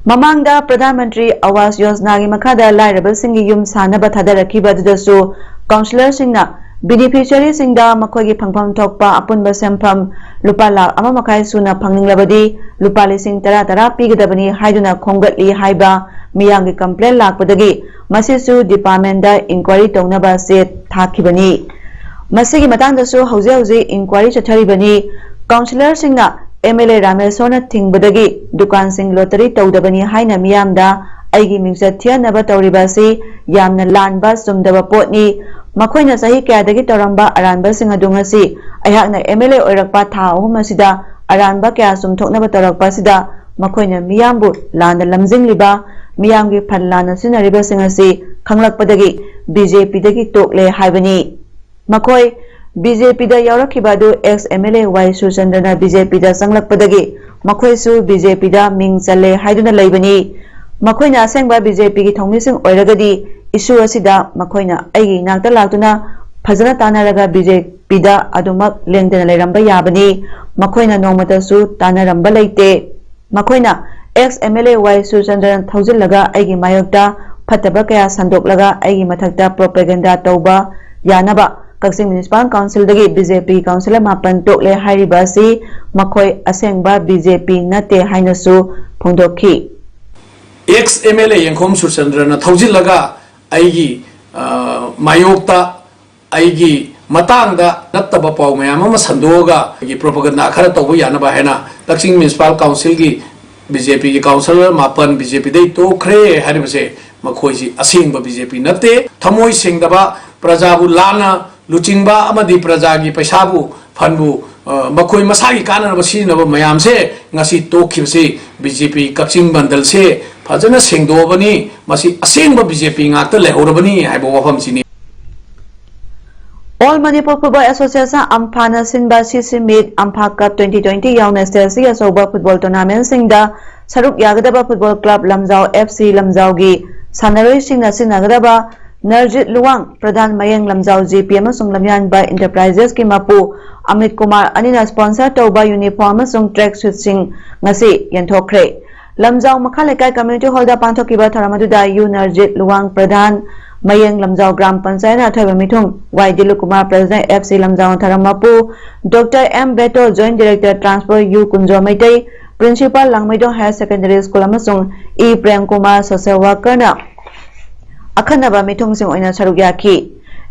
ꯃꯃꯥꯡꯗ ꯄ꯭ꯔꯙꯥꯟ ꯃꯟꯇ꯭ꯔꯤ ꯑꯋꯥꯁ ꯌꯣꯖꯅꯥꯒꯤ ꯃꯈꯥꯗ ꯂꯥꯏꯔꯕꯁꯤꯡꯒꯤ ꯌꯨꯝ ꯁꯥꯅꯕ ꯊꯥꯗꯔꯛꯈꯤꯕ ꯑꯗꯨꯗꯁꯨ ꯀꯥꯎꯟꯁꯤꯂꯔꯁꯤꯡꯅ beneficiaryꯁꯤꯡꯗ ꯃꯈꯣꯏꯒꯤ ꯐꯪꯐꯝ ꯊꯣꯛꯄ ꯑꯄꯨꯟꯕ ꯁꯦꯟꯐꯝ ꯂꯨꯄꯥ ꯂꯥꯈ ꯑꯃ ꯃꯈꯥꯏ ꯁꯨꯅ ꯐꯪꯅꯤꯡꯂꯕꯗꯤ ꯂꯨꯄꯥ ꯂꯤꯁꯤꯡ ꯇꯔꯥ ꯇꯔꯥ ꯄꯤꯒꯗꯕꯅꯤ ꯍꯥꯏꯗꯨꯅ ꯈꯣꯝꯒꯠꯂꯤ ꯍꯥꯏꯕ ꯃꯤꯌꯥꯝꯒꯤ complain ꯂꯥꯛꯄꯗꯒꯤ ꯃꯁꯤꯁꯨ department ꯇ inquiry ꯇꯧꯅꯕ ꯆꯦ ꯊꯥꯈꯤꯕꯅꯤ꯫ ꯃꯁꯤꯒꯤ ꯃꯇꯥꯡꯗꯁꯨ ꯍꯧꯖꯤꯛ ꯍꯧꯖꯤꯛ inquiry ꯆꯠꯊꯔꯤꯕꯅꯤ꯫ ꯀꯥꯎꯟꯁꯤꯂꯔꯁꯤꯡꯅ M L A ꯔꯥꯃꯦꯁꯣꯔꯅ ꯊꯤꯡꯕꯗꯒꯤ ꯗꯨꯀꯥꯟꯁꯤꯡ lottery ꯇꯧꯗꯕꯅꯤ ꯍꯥꯏꯅ ꯃꯤꯌꯥꯝꯗ ꯑꯩꯒꯤ ꯃꯤꯡꯆꯠ ꯊꯤꯍꯟꯅꯕ ꯇꯧꯔꯤꯕ ꯑꯁꯤ ꯌꯥꯝꯅ ꯂꯥꯟꯕ, ꯆꯨꯝꯗꯕ ꯄꯣꯠꯅꯤ꯫ ꯃꯈꯣꯏꯅ ꯆꯍꯤ ꯀꯌꯥꯗꯒꯤ ꯇꯧꯔꯝꯕ ꯑꯔꯥꯟꯕꯁꯤꯡ ꯑꯗꯨ ꯉꯁꯤ ꯑꯩꯍꯥꯛꯅ M L A ꯑꯣꯏꯔꯛꯄ ꯊꯥ ꯑꯍꯨꯝ ꯑꯁꯤꯗ ꯑꯔꯥꯟꯕ ꯀꯌꯥ ꯆꯨꯝꯊꯣꯛꯅꯕ ꯇꯧꯔꯛꯄ ꯑꯁꯤꯗ ꯃꯈꯣꯏꯅ ꯃꯤꯌꯥꯝꯕꯨ ꯂꯥꯟꯅ ꯂꯝꯖꯤꯡꯂꯤꯕ, ꯃꯤꯌꯥꯝꯒꯤ ꯐꯟ ꯂꯥꯟꯅ ꯁꯤꯖꯤꯟꯅꯔꯤꯕꯁꯤꯡ ꯑꯁꯤ ꯈꯪꯂꯛꯄꯗꯒꯤ B J P ꯗꯒꯤ ꯇꯣꯛꯂꯦ ꯍꯥꯏꯕꯅꯤ꯫ ꯃꯈꯣꯏ B J P ꯗ ꯌꯥꯎꯔꯛꯈꯤꯕ ꯑꯗꯨ ex M L A Y ꯁꯨꯔꯆꯟꯗ꯭ꯔꯅ B J P ꯗ ꯆꯪꯂꯛꯄꯗꯒꯤ ꯃꯈꯣꯏꯁꯨ ꯕꯤ ꯖꯦ ꯄꯤꯗ ꯃꯤꯡ ꯆꯜꯂꯦ ꯍꯥꯏꯗꯨꯅ ꯂꯩꯕꯅꯤ꯫ ꯃꯈꯣꯏꯅ ꯑꯁꯦꯡꯕ ꯕꯤ ꯖꯦ ꯄꯤꯒꯤ ꯊꯧꯃꯤꯁꯤꯡ ꯑꯣꯏꯔꯒꯗꯤ ꯏꯁꯨ ꯑꯁꯤꯗ ꯃꯈꯣꯏꯅ ꯑꯩꯒꯤ ꯏꯅꯥꯛꯇ ꯂꯥꯛꯇꯨꯅ ꯐꯖꯅ ꯇꯥꯟꯅꯔꯒ ꯕꯤ ꯖꯦ ꯄꯤꯗ ꯑꯗꯨꯃꯛ ꯂꯦꯡꯗꯅ ꯂꯩꯔꯝꯕ ꯌꯥꯕꯅꯤ꯫ ꯃꯈꯣꯏꯅ ꯅꯣꯡꯃꯇꯁꯨ ꯇꯥꯟꯅꯔꯝꯕ ꯂꯩꯇꯦ꯫ ꯃꯈꯣꯏꯅ ꯑꯦꯛꯁ ꯑꯦꯝ ꯑꯦꯜ ꯑꯦ ꯋꯥꯏ ꯁꯨꯔꯆꯟꯗ꯭ꯔꯅ ꯊꯧꯖꯤꯜꯂꯒ ꯑꯩꯒꯤ ꯃꯥꯌꯣꯛꯇ ꯐꯠꯇꯕ ꯀꯌꯥ ꯁꯟꯗꯣꯛꯂꯒ ꯑꯩꯒꯤ ꯃꯊꯛꯇ ꯄ꯭ꯔꯣꯄꯦꯒꯦꯟꯗꯥ ꯇꯧꯕ ꯌꯥꯅꯕ ꯀꯛꯆꯤꯡ ꯃ꯭ꯌꯨꯅꯤꯁꯤꯄꯥꯜ ꯀꯥꯎꯟꯁꯤꯜꯗꯒꯤ ꯕꯤ ꯖꯦ ꯄꯤ ꯀꯥꯎꯟꯁꯤꯂꯔ ꯃꯥꯄꯟ ꯇꯣꯛꯂꯦ ꯍꯥꯏꯔꯤꯕ ꯑꯁꯤ ꯃꯈꯣꯏ ꯑꯁꯦꯡꯕ ꯕꯤ ꯖꯦ ꯄꯤ ꯅꯠꯇꯦ ꯍꯥꯏꯅꯁꯨ ꯐꯣꯡꯗꯣꯛꯈꯤ꯫ ꯑꯦꯛꯁ ꯑꯦꯝ ꯑꯦꯜ ꯑꯦ ꯌꯦꯡꯈꯣꯝ ꯁꯨꯔꯆꯟꯗ꯭ꯔꯅ ꯊꯧꯖꯤꯜꯂꯒ ꯑꯩꯒꯤ ꯃꯥꯌꯣꯛꯇ ꯑꯩꯒꯤ ꯃꯇꯥꯡꯗ ꯅꯠꯇꯕ ꯄꯥꯎ ꯃꯌꯥꯝ ꯑꯃ ꯁꯟꯗꯣꯛꯑꯒ ꯑꯩꯒꯤ ꯄ꯭ꯔꯣꯄꯒꯟꯗꯥ ꯈꯔ ꯇꯧꯕ ꯌꯥꯅꯕ ꯍꯥꯏꯅ ꯀꯛꯆꯤꯡ ꯃ꯭ꯌꯨꯅꯤꯁꯤꯄꯥꯜ ꯀꯥꯎꯟꯁꯤꯜꯒꯤ ꯕꯤ ꯖꯦ ꯄꯤꯒꯤ ꯀꯥꯎꯟꯁꯤꯂꯔ ꯃꯥꯄꯟ ꯕꯤ ꯖꯦ ꯄꯤꯗꯩ ꯇꯣꯛꯈ꯭ꯔꯦ ꯍꯥꯏꯔꯤꯕꯁꯦ ꯃꯈꯣꯏꯁꯤ ꯑꯁꯦꯡꯕ ꯕꯤ ꯖꯦ ꯄꯤ ꯅꯠꯇꯦ꯫ ꯊꯃꯣꯏ ꯁꯦꯡꯗꯕ, ꯄ꯭ꯔꯖꯥꯕꯨ ꯂꯥꯟꯅ ꯂꯨꯆꯤꯡꯕ ꯑꯃꯗꯤ ꯄ꯭ꯔꯖꯥꯒꯤ ꯄꯩꯁꯥꯕꯨ, ꯐꯟꯕꯨ ꯃꯈꯣꯏ ꯃꯁꯥꯒꯤ ꯀꯥꯟꯅꯅꯕ ꯁꯤꯖꯤꯟꯅꯕ ꯃꯌꯥꯝꯁꯦ ꯉꯁꯤ ꯇꯣꯛꯈꯤꯕꯁꯤ ꯕꯤ ꯖꯦ ꯄꯤ ꯀꯛꯆꯤꯡ ꯃꯟꯗꯜꯁꯦ ꯐꯖꯅ ꯁꯦꯡꯗꯣꯛꯑꯕꯅꯤ꯫ ꯃꯁꯤ ꯑꯁꯦꯡꯕ ꯕꯤ ꯖꯦ ꯄꯤ ꯉꯥꯛꯇ ꯂꯩꯍꯧꯔꯕꯅꯤ ꯍꯥꯏꯕ ꯋꯥꯐꯝꯁꯤꯅꯤ꯫ All Manipur Football Association, ꯑꯝꯐꯥꯅ ꯁꯤꯟꯕ ꯁꯤ ꯁꯤ ꯃꯤꯠ, ꯑꯝꯐꯥ ꯀꯞ twenty twenty ꯌꯥꯎꯅ ꯁ꯭ꯇꯦꯠ ꯑꯁꯤꯒꯤ ꯑꯆꯧꯕ ꯐꯨꯠꯕꯣꯜ ꯇꯣꯔꯅꯥꯃꯦꯟꯠꯁꯤꯡꯗ ꯁꯔꯨꯛ ꯌꯥꯒꯗꯕ ꯐꯨꯠꯕꯣꯜ ꯀ꯭ꯂꯕ ꯂꯝꯖꯥꯎ ꯑꯦꯐ ꯁꯤ ꯂꯝꯖꯥꯎꯒꯤ ꯁꯥꯟꯅꯔꯣꯏꯁꯤꯡꯅ ꯁꯤꯖꯤꯟꯅꯒꯗꯕ ꯅꯔꯖꯤꯠ ꯂꯨꯋꯥꯡ, ꯄ꯭ꯔꯙꯥꯟ ꯃꯌꯦꯡ ꯂꯝꯖꯥꯎ ꯖꯦ ꯄꯤ ꯑꯃꯁꯨꯡ ꯂꯝꯌꯥꯟꯕ ꯏꯟꯇꯔꯄ꯭ꯔꯥꯏꯖꯦꯁꯀꯤ ꯃꯄꯨ ꯑꯃꯤꯠ ꯀꯨꯃꯥꯔ ꯑꯅꯤꯅ ꯁ꯭ꯄꯣꯟꯁꯔ ꯇꯧꯕ ꯌꯨꯅꯤꯐꯣꯔꯝ ꯑꯃꯁꯨꯡ ꯇ꯭ꯔꯦꯛ ꯁꯨꯠꯁꯤꯡ ꯉꯁꯤ ꯌꯦꯟꯊꯣꯛꯈ꯭ꯔꯦ꯫ ꯂꯝꯖꯥꯎ ꯃꯈꯥ ꯂꯩꯀꯥꯏ ꯀꯝꯃ꯭ꯌꯨꯅꯤꯇꯤ ꯍꯣꯜꯗ ꯄꯥꯡꯊꯣꯛꯈꯤꯕ ꯊꯧꯔꯝ ꯑꯗꯨꯗ ꯌꯨ ꯅꯔꯖꯤꯠ ꯂꯨꯋꯥꯡ, ꯄ꯭ꯔꯙꯥꯟ ꯃꯌꯦꯡ ꯂꯝꯖꯥꯎ ꯒ꯭ꯔꯥꯝ ꯄꯟꯆꯥꯌꯠꯅ ꯑꯊꯣꯏꯕ ꯃꯤꯊꯨꯡ, Y Dilu Kumar, president F C Lamjao ꯊꯧꯔꯝ ꯃꯄꯨ doctor M Beto, joint director transport Y Kunjo Meitei, principal Langmeidong higher secondary school ꯑꯃꯁꯨꯡ ꯏ ꯄ꯭ꯔꯦꯝ ꯀꯨꯃꯥꯔ, ꯁꯣꯁꯤꯌꯦꯜ ꯋꯥꯔꯀꯔꯅ ꯑꯈꯟꯅꯕ ꯃꯤꯊꯨꯡꯁꯤꯡ ꯑꯣꯏꯅ ꯁꯔꯨꯛ ꯌꯥꯈꯤ꯫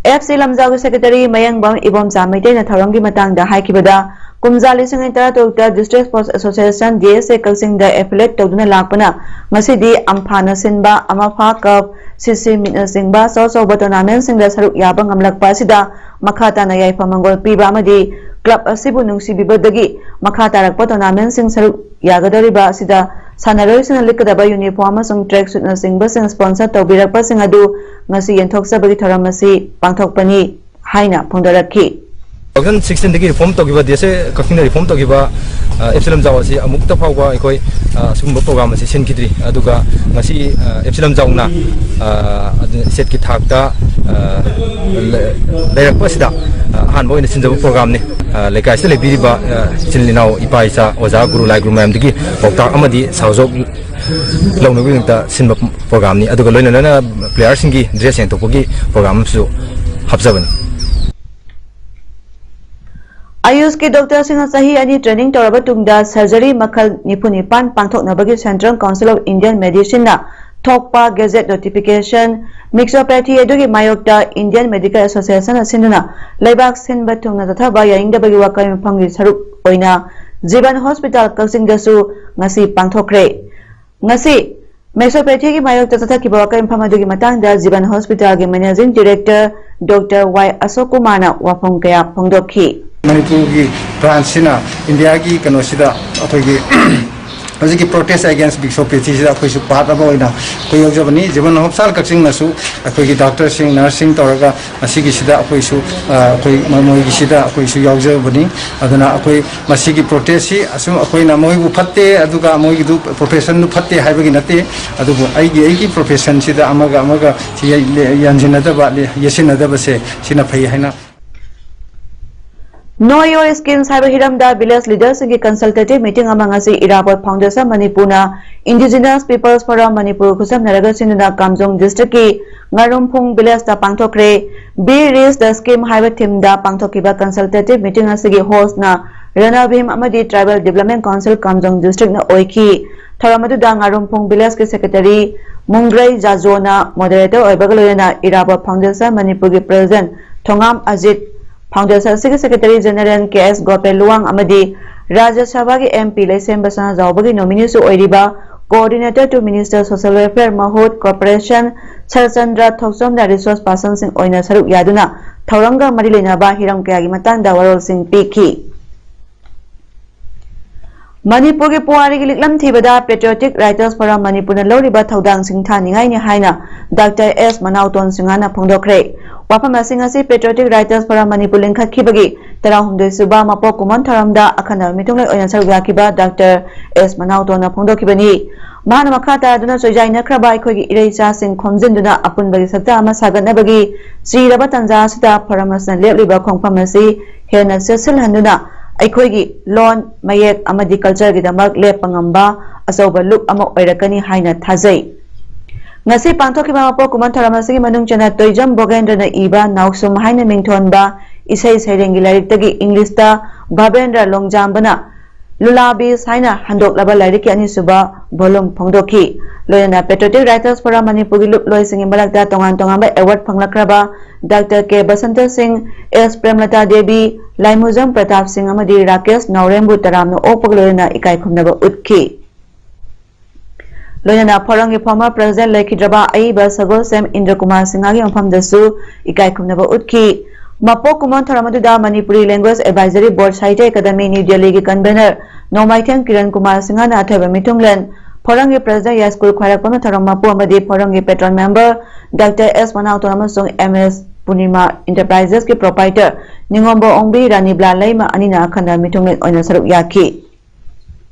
ꯑꯦꯐ ꯁꯤ ꯂꯝꯖꯥꯎꯒꯤ ꯁꯦꯀ꯭ꯔꯦꯇꯔꯤ ꯃꯌꯦꯡꯕꯝ ꯏꯕꯣꯝꯆꯥ ꯃꯩꯇꯩꯅ ꯊꯧꯔꯝꯒꯤ ꯃꯇꯥꯡꯗ ꯍꯥꯏꯈꯤꯕꯗ, ꯀꯨꯝꯖꯥ ꯂꯤꯁꯤꯡ ꯑꯅꯤ ꯇꯔꯥꯇꯔꯨꯛꯇ District Sports Association, D S ꯑꯦ, ꯀꯛꯆꯤꯡꯗ ꯑꯦꯐꯤꯂꯦꯠ ꯇꯧꯗꯨꯅ ꯂꯥꯛꯄꯅ ꯉꯁꯤꯗꯤ ꯑꯝꯐꯥꯅ ꯁꯤꯟꯕ ꯑꯃꯐꯥ ꯀꯞ, ꯁꯤ ꯁꯤ ꯃꯤꯠꯅꯆꯤꯡꯕ ꯑꯆꯧ ꯑꯆꯧꯕ ꯇꯣꯔꯅꯥꯃꯦꯟꯠꯁꯤꯡꯗ ꯁꯔꯨꯛ ꯌꯥꯕ ꯉꯝꯂꯛꯄ ꯑꯁꯤꯗ ꯃꯈꯥ ꯇꯥꯅ ꯌꯥꯏꯐ ꯃꯪꯒꯣꯜ ꯄꯤꯕ ꯑꯃꯗꯤ ꯀ꯭ꯂꯕ ꯑꯁꯤꯕꯨ ꯅꯨꯡꯁꯤꯕꯤꯕꯗꯒꯤ ꯃꯈꯥ ꯇꯥꯔꯛꯄ ꯇꯣꯔꯅꯥꯃꯦꯟꯠꯁꯤꯡ ꯁꯔꯨꯛ ꯌꯥꯒꯗꯧꯔꯤꯕ ꯑꯁꯤꯗ ꯁꯥꯟꯅꯔꯣꯏꯁꯤꯡꯅ ꯂꯤꯠꯀꯗꯕ ꯌꯨꯅꯤꯐꯣꯔꯝ ꯑꯃꯁꯨꯡ ꯇ꯭ꯔꯦꯛ ꯁꯨꯠꯅꯆꯤꯡꯕꯁꯤꯡ ꯁ꯭ꯄꯣꯟꯁꯔ ꯇꯧꯕꯤꯔꯛꯄꯁꯤꯡ ꯑꯗꯨ ꯉꯁꯤ ꯌꯦꯟꯊꯣꯛꯆꯕꯒꯤ ꯊꯧꯔꯝ ꯑꯁꯤ ꯄꯥꯡꯊꯣꯛꯄꯅꯤ ꯍꯥꯏꯅ ꯐꯣꯡꯗꯣꯔꯛꯈꯤ꯫ ꯇꯨ ꯊꯥꯎꯖꯟ ꯁꯤꯛꯁꯇꯤꯟꯗꯒꯤ ꯔꯤꯐꯣꯔꯝ ꯇꯧꯈꯤꯕ, ꯗꯤ ꯑꯦꯁ ꯑꯦ ꯀꯛꯆꯤꯡꯗ ꯔꯤꯐꯣꯔꯝ ꯇꯧꯈꯤꯕ ꯑꯦꯞꯁꯤ ꯂꯝꯖꯥꯎ ꯑꯁꯤ ꯑꯃꯨꯛꯇ ꯐꯥꯎꯕ ꯑꯩꯈꯣꯏ ꯑꯁꯤꯒꯨꯝꯕ ꯄ꯭ꯔꯣꯒ꯭ꯔꯥꯝ ꯑꯁꯤ ꯁꯤꯟꯈꯤꯗ꯭ꯔꯤ꯫ ꯑꯗꯨꯒ ꯉꯁꯤ ꯑꯦꯞꯁꯤ ꯂꯝꯖꯥꯎꯅ ꯏꯁꯇꯦꯠꯀꯤ ꯊꯥꯛꯇ ꯂꯩꯔꯛꯄ ꯑꯁꯤꯗ ꯑꯍꯥꯟꯕ ꯑꯣꯏꯅ ꯁꯤꯟꯖꯕ ꯄ꯭ꯔꯣꯒ꯭ꯔꯥꯝꯅꯤ꯫ ꯂꯩꯀꯥꯏꯁꯤꯗ ꯂꯩꯕꯤꯔꯤꯕ ꯏꯆꯤꯜ ꯏꯅꯥꯎ, ꯏꯄꯥ ꯏꯆꯥ, ꯑꯣꯖꯥ, ꯒꯨꯔꯨ, ꯂꯥꯏ ꯒꯨꯔꯨ ꯃꯌꯥꯝꯗꯒꯤ ꯄꯥꯎꯇꯥꯛ ꯑꯃꯗꯤ ꯁꯍꯖꯣꯛ ꯂꯧꯅꯕꯒꯤꯗꯃꯛꯇ ꯁꯤꯟꯕ ꯄ꯭ꯔꯣꯒ꯭ꯔꯥꯝꯅꯤ꯫ ꯑꯗꯨꯒ ꯂꯣꯏꯅ ꯂꯣꯏꯅꯅ ꯄ꯭ꯂꯦꯌꯔꯁꯤꯡꯒꯤ ꯗ꯭ꯔꯦꯁ ꯌꯦꯟꯊꯣꯛꯄꯒꯤ ꯄ꯭ꯔꯣꯒ꯭ꯔꯥꯝ ꯑꯃꯁꯨ ꯍꯥꯞꯆꯕꯅꯤ꯫ ꯑꯌꯨꯁꯀꯤ ꯗꯣꯛꯇꯔꯁꯤꯡꯅ ꯆꯍꯤ ꯑꯅꯤ ꯇ꯭ꯔꯦꯅꯤꯡ ꯇꯧꯔꯕ ꯇꯨꯡꯗ ꯁꯔꯖꯔꯤ ꯃꯈꯜ ꯅꯤꯐꯨ ꯅꯤꯄꯥꯟ ꯄꯥꯡꯊꯣꯛꯅꯕꯒꯤ Central Council of Indian Medicineꯅ ꯊꯣꯛꯄ ꯒꯦꯖꯦꯠ ꯅꯣꯇꯤꯐꯤꯀꯦꯁꯟ, ꯃꯤꯛꯁꯣꯄꯦꯊꯤ ꯑꯗꯨꯒꯤ ꯃꯥꯌꯣꯛꯇ Indian Medical Associationꯅ ꯁꯤꯟꯗꯨꯅ ꯂꯩꯕꯥꯛ ꯁꯤꯟꯕ ꯊꯨꯡꯅ ꯆꯠꯊꯕ ꯌꯥꯅꯤꯡꯗꯕꯒꯤ ꯋꯥꯀꯜ ꯃꯤꯐꯝꯒꯤ ꯁꯔꯨꯛ ꯑꯣꯏꯅ ꯖꯤꯕꯟ ꯍꯣꯁꯄꯤꯇꯥꯜ ꯀꯛꯆꯤꯡꯗꯁꯨ ꯉꯁꯤ ꯄꯥꯡꯊꯣꯛꯈ꯭ꯔꯦ꯫ ꯉꯁꯤ ꯃꯦꯛꯁꯣꯄꯦꯊꯤꯒꯤ ꯃꯥꯌꯣꯛꯇ ꯆꯠꯊꯈꯤꯕ ꯋꯥꯀꯜ ꯃꯤꯐꯝ ꯑꯗꯨꯒꯤ ꯃꯇꯥꯡꯗ ꯖꯤꯕꯟ ꯍꯣꯁꯄꯤꯇꯥꯜꯒꯤ Managing Director Doctor ꯋꯥꯏ ꯑꯁꯣꯛ ꯀꯨꯃꯥꯔꯅ ꯋꯥꯐꯝ ꯀꯌꯥ ꯐꯣꯡꯗꯣꯛꯈꯤ꯫ ꯃꯅꯤꯄꯨꯔꯒꯤ ꯕ꯭ꯔꯥꯟꯁꯁꯤꯅ ꯏꯟꯗꯤꯌꯥꯒꯤ ꯀꯩꯅꯣꯁꯤꯗ ꯑꯩꯈꯣꯏꯒꯤ ꯍꯧꯖꯤꯛꯀꯤ protest against mixopathyꯁꯤꯗ ꯑꯩꯈꯣꯏꯁꯨ ꯄꯥꯔꯠ ꯑꯃ ꯑꯣꯏꯅ ꯑꯩꯈꯣꯏ ꯌꯥꯎꯖꯕꯅꯤ꯫ ꯖꯤꯕꯟ ꯍꯣꯁꯄꯤꯇꯥꯜ ꯀꯛꯆꯤꯡꯅꯁꯨ ꯑꯩꯈꯣꯏꯒꯤ ꯗꯣꯛꯇꯔꯁꯤꯡ, ꯅꯔꯁꯁꯤꯡ ꯇꯧꯔꯒ ꯃꯁꯤꯒꯤꯁꯤꯗ ꯑꯩꯈꯣꯏꯁꯨ, ꯑ, ꯑꯩꯈꯣꯏ ꯃ-, ꯃꯣꯏꯒꯤꯁꯤꯗ ꯑꯩꯈꯣꯏꯁꯨ ꯌꯥꯎꯖꯕꯅꯤ꯫ ꯑꯗꯨꯅ ꯑꯩꯈꯣꯏ ꯃꯁꯤꯒꯤ protestꯁꯤ ꯑꯁꯨꯝ ꯑꯩꯈꯣꯏꯅ ꯃꯣꯏꯕꯨ ꯐꯠꯇꯦ, ꯑꯗꯨꯒ ꯃꯣꯏꯒꯤꯗꯨ professionꯗꯨ ꯐꯠꯇꯦ ꯍꯥꯏꯕꯒꯤ ꯅꯠꯇꯦ, ꯑꯗꯨꯕꯨ ꯑꯩꯒꯤ, ꯑꯩꯒꯤ professionꯁꯤꯗ ꯑꯃꯒ ꯑꯃꯒ ꯁꯤ ꯌꯩ-, ꯌꯥꯟꯁꯤꯟꯅꯗꯕ, ꯌꯦꯠꯁꯤꯟꯅꯗꯕꯁꯦ ꯁꯤꯅ ꯐꯩ ꯍꯥꯏꯅ꯫ Know Your Schemes ꯍꯥꯏꯕ ꯍꯤꯔꯝꯗ village leaderꯁꯤꯡꯒꯤ consultative meeting ꯑꯃ ꯉꯁꯤ ꯏꯔꯥꯕꯣꯠ Foundation ꯃꯅꯤꯄꯨꯔꯅ Indigenous Peoples Forum ꯃꯅꯤꯄꯨꯔ ꯈꯨꯠꯁꯝꯅꯔꯒ ꯁꯤꯟꯗꯨꯅ ꯀꯥꯝꯖꯣꯡ districtꯀꯤ ꯉꯥꯔꯨꯝꯐꯨꯡ villageꯇ ꯄꯥꯡꯊꯣꯛꯈ꯭ꯔꯦ꯫ Be Reach the Scheme ꯍꯥꯏꯕ themeꯗ ꯄꯥꯡꯊꯣꯛꯈꯤꯕ consultative meeting ꯑꯁꯤꯒꯤ hostꯅ ꯔꯅꯥ ꯚꯤꯝ ꯑꯃꯗꯤ Tribal Development Council ꯀꯥꯝꯖꯣꯡ districtꯅ ꯑꯣꯏꯈꯤ꯫ ꯊꯧꯔꯝ ꯑꯗꯨꯗ ꯉꯥꯔꯨꯝꯐꯨꯡ villageꯀꯤ secretary ꯃꯨꯡꯒ꯭ꯔꯩ ꯖꯥꯖꯣꯅ moderator ꯑꯣꯏꯕꯒ ꯂꯣꯏꯅꯅ ꯏꯔꯥꯕꯣꯠ Foundation ꯃꯅꯤꯄꯨꯔꯒꯤ president ꯊꯣꯉꯥꯝ ꯑꯖꯤꯠ, Foundation ꯑꯁꯤꯒꯤ Secretary General ꯀꯦ ꯑꯦꯁ ꯒꯣꯄꯦ ꯂꯨꯋꯥꯡ ꯑꯃꯗꯤ ꯔꯥꯖ꯭ꯌ ꯁꯚꯥꯒꯤ ꯑꯦꯝ ꯄꯤ ꯂꯩꯁꯦꯝꯕ ꯁꯅꯥꯖꯥꯎꯕꯒꯤ nomineeꯁꯨ ꯑꯣꯏꯔꯤꯕ Coordinator to Minister Social Welfare ꯃꯍꯨꯠ Corporation ꯁꯔꯆꯟꯗ꯭ꯔ ꯊꯣꯛꯆꯣꯝꯅ resource personꯁꯤꯡ ꯑꯣꯏꯅ ꯁꯔꯨꯛ ꯌꯥꯗꯨꯅ ꯊꯧꯔꯝꯒ ꯃꯔꯤ ꯂꯩꯅꯕ ꯍꯤꯔꯝ ꯀꯌꯥꯒꯤ ꯃꯇꯥꯡꯗ ꯋꯥꯔꯣꯜꯁꯤꯡ ꯄꯤꯈꯤ꯫ ꯃꯅꯤꯄꯨꯔꯒꯤ ꯄꯨꯋꯥꯔꯤꯒꯤ ꯂꯤꯛꯂꯝ ꯊꯤꯕꯗ Patriotic Writers Forum ꯃꯅꯤꯄꯨꯔꯅ ꯂꯧꯔꯤꯕ ꯊꯧꯗꯥꯡ ꯁꯤꯡꯊꯥꯅꯤꯡꯉꯥꯏꯅꯤ ꯍꯥꯏꯅ ꯗꯥꯛꯇꯔ ꯑꯦꯁ ꯃꯅꯥꯎꯇꯣꯟ ꯁꯤꯡꯍꯅ ꯐꯣꯡꯗꯣꯛꯈ꯭ꯔꯦ꯫ ꯋꯥꯐꯝ ꯑꯁꯤ ꯉꯁꯤ Patriotic Writers Forum ꯃꯅꯤꯄꯨꯔ ꯂꯤꯡꯈꯠꯈꯤꯕꯒꯤ ꯇꯔꯥꯍꯨꯝꯗꯣꯏ ꯁꯨꯕ ꯃꯄꯣꯛ ꯀꯨꯝꯑꯣꯟ ꯊꯧꯔꯝꯗ ꯑꯈꯟꯅꯕ ꯃꯤꯊꯨꯡꯂꯦꯟ ꯑꯣꯏꯅ ꯁꯔꯨꯛ ꯌꯥꯈꯤꯕ ꯗꯥꯛꯇꯔ ꯑꯦꯁ ꯃꯅꯥꯎꯇꯣꯟꯅ ꯐꯣꯡꯗꯣꯛꯈꯤꯕꯅꯤ꯫ ꯃꯍꯥꯛꯅ ꯃꯈꯥ ꯇꯥꯗꯨꯅ ꯆꯣꯏꯖꯥꯏꯅꯈ꯭ꯔꯕ ꯑꯩꯈꯣꯏꯒꯤ ꯏꯔꯩꯆꯥꯁꯤꯡ ꯈꯣꯝꯖꯤꯟꯗꯨꯅ ꯑꯄꯨꯟꯕꯒꯤ ꯁꯛꯇ ꯑꯃ ꯁꯥꯒꯠꯅꯕꯒꯤ ꯆꯤꯔꯕ ꯇꯥꯟꯖꯥ ꯑꯁꯤꯗ ꯐꯣꯔꯝ ꯑꯁꯤꯅ ꯂꯦꯞꯂꯤꯕ ꯈꯣꯡꯐꯝ ꯑꯁꯤ ꯍꯦꯟꯅ ꯆꯦꯠꯁꯤꯜꯍꯟꯗꯨꯅ ꯑꯩꯈꯣꯏꯒꯤ ꯂꯣꯟ, ꯃꯌꯦꯛ ꯑꯃꯗꯤ ꯀꯜꯆꯔꯒꯤꯗꯃꯛ ꯂꯦꯞꯄ ꯉꯝꯕ ꯑꯆꯧꯕ ꯂꯨꯞ ꯑꯃ ꯑꯣꯏꯔꯛꯀꯅꯤ ꯍꯥꯏꯅ ꯊꯥꯖꯩ꯫ ꯉꯁꯤ ꯄꯥꯡꯊꯣꯛꯈꯤꯕ ꯃꯄꯣꯛ ꯀꯨꯝꯑꯣꯟ ꯊꯧꯔꯝ ꯑꯁꯤꯒꯤ ꯃꯅꯨꯡ ꯆꯟꯅ ꯇꯣꯏꯖꯝ ꯕꯣꯒꯦꯟꯗ꯭ꯔꯅ ꯏꯕ ꯅꯥꯎꯁꯨꯝ ꯍꯥꯏꯅ ꯃꯤꯡꯊꯣꯟꯕ ꯏꯁꯩ ꯁꯩꯔꯦꯡꯒꯤ ꯂꯥꯏꯔꯤꯛꯇꯒꯤ ꯏꯪꯂꯤꯁꯇ ꯚꯕꯦꯟꯗ꯭ꯔ ꯂꯣꯡꯖꯥꯝꯕꯅ ꯂꯨꯂꯥꯕꯤꯁ ꯍꯥꯏꯅ ꯍꯟꯗꯣꯛꯂꯕ ꯂꯥꯏꯔꯤꯛꯀꯤ ꯑꯅꯤꯁꯨꯕ volume ꯐꯣꯡꯗꯣꯛꯈꯤ꯫ ꯂꯣꯏꯅꯅ Patriotic Writers Forum ꯃꯅꯤꯄꯨꯔꯒꯤ ꯂꯨꯞꯂꯣꯏꯁꯤꯡꯒꯤ ꯃꯔꯛꯇ ꯇꯣꯉꯥꯟ ꯇꯣꯉꯥꯟꯕ award ꯐꯪꯂꯛꯈ꯭ꯔꯕ ꯗꯥꯛꯇꯔ ꯀꯦ ꯕꯁꯟꯇ ꯁꯤꯡ, ꯑꯦꯁ ꯄ꯭ꯔꯦꯝꯂꯇꯥ ꯗꯦꯕꯤ, ꯂꯥꯏꯃꯨꯖꯝ ꯄ꯭ꯔꯇꯥꯞ ꯁꯤꯡ ꯑꯃꯗꯤ ꯔꯥꯀꯦꯁ ꯅꯥꯎꯔꯦꯝꯕꯨ ꯇꯔꯥꯝꯅ ꯑꯣꯛꯄꯒ ꯂꯣꯏꯅꯅ ꯏꯀꯥꯏ ꯈꯨꯝꯅꯕ ꯎꯠꯈꯤ꯫ ꯂꯣꯏꯅꯅ ꯐꯣꯔꯝꯒꯤ former president ꯂꯩꯈꯤꯗ꯭ꯔꯕ ꯑꯏꯕ ꯁꯒꯣꯜꯁꯦꯝ ꯏꯟꯗ꯭ꯔ ꯀꯨꯃꯥꯔ ꯁꯤꯡꯍꯒꯤ ꯃꯐꯝꯗꯁꯨ ꯏꯀꯥꯏ ꯈꯨꯝꯅꯕ ꯎꯠꯈꯤ꯫ ꯃꯄꯣꯛ ꯀꯨꯝꯑꯣꯟ ꯊꯧꯔꯝ ꯑꯗꯨꯗ Manipuri Language Advisory Board Sahitya Akademi new ꯗꯦꯜꯂꯤꯒꯤ convener ꯅꯣꯡꯃꯥꯏꯊꯦꯝ ꯀꯤꯔꯟ ꯀꯨꯃꯥꯔ ꯁꯤꯡꯍꯅ ꯑꯊꯣꯏꯕ ꯃꯤꯊꯨꯡꯂꯦꯟ, ꯐꯣꯔꯝꯒꯤ president ꯌꯥꯏꯁ꯭ꯀꯨꯜ ꯈ꯭ꯋꯥꯏꯔꯥꯛꯄꯝꯅ ꯊꯧꯔꯝ ꯃꯄꯨ ꯑꯃꯗꯤ ꯐꯣꯔꯝꯒꯤ patron member ꯗꯥꯛꯇꯔ ꯑꯦꯁ ꯃꯅꯥꯎꯇꯣꯟ ꯑꯃꯁꯨꯡ ꯑꯦꯝ ꯑꯦꯁ ꯄꯨꯔꯅꯤꯃꯥ Enterprises ꯀꯤ proprietor ꯅꯤꯉꯣꯝꯕ ꯑꯣꯡꯕꯤ ꯔꯥꯅꯤꯕꯂꯥ ꯂꯩꯃ ꯑꯅꯤꯅ ꯑꯈꯟꯅꯕ ꯃꯤꯊꯨꯡꯂꯦꯟ ꯑꯣꯏꯅ ꯁꯔꯨꯛ ꯌꯥꯈꯤ꯫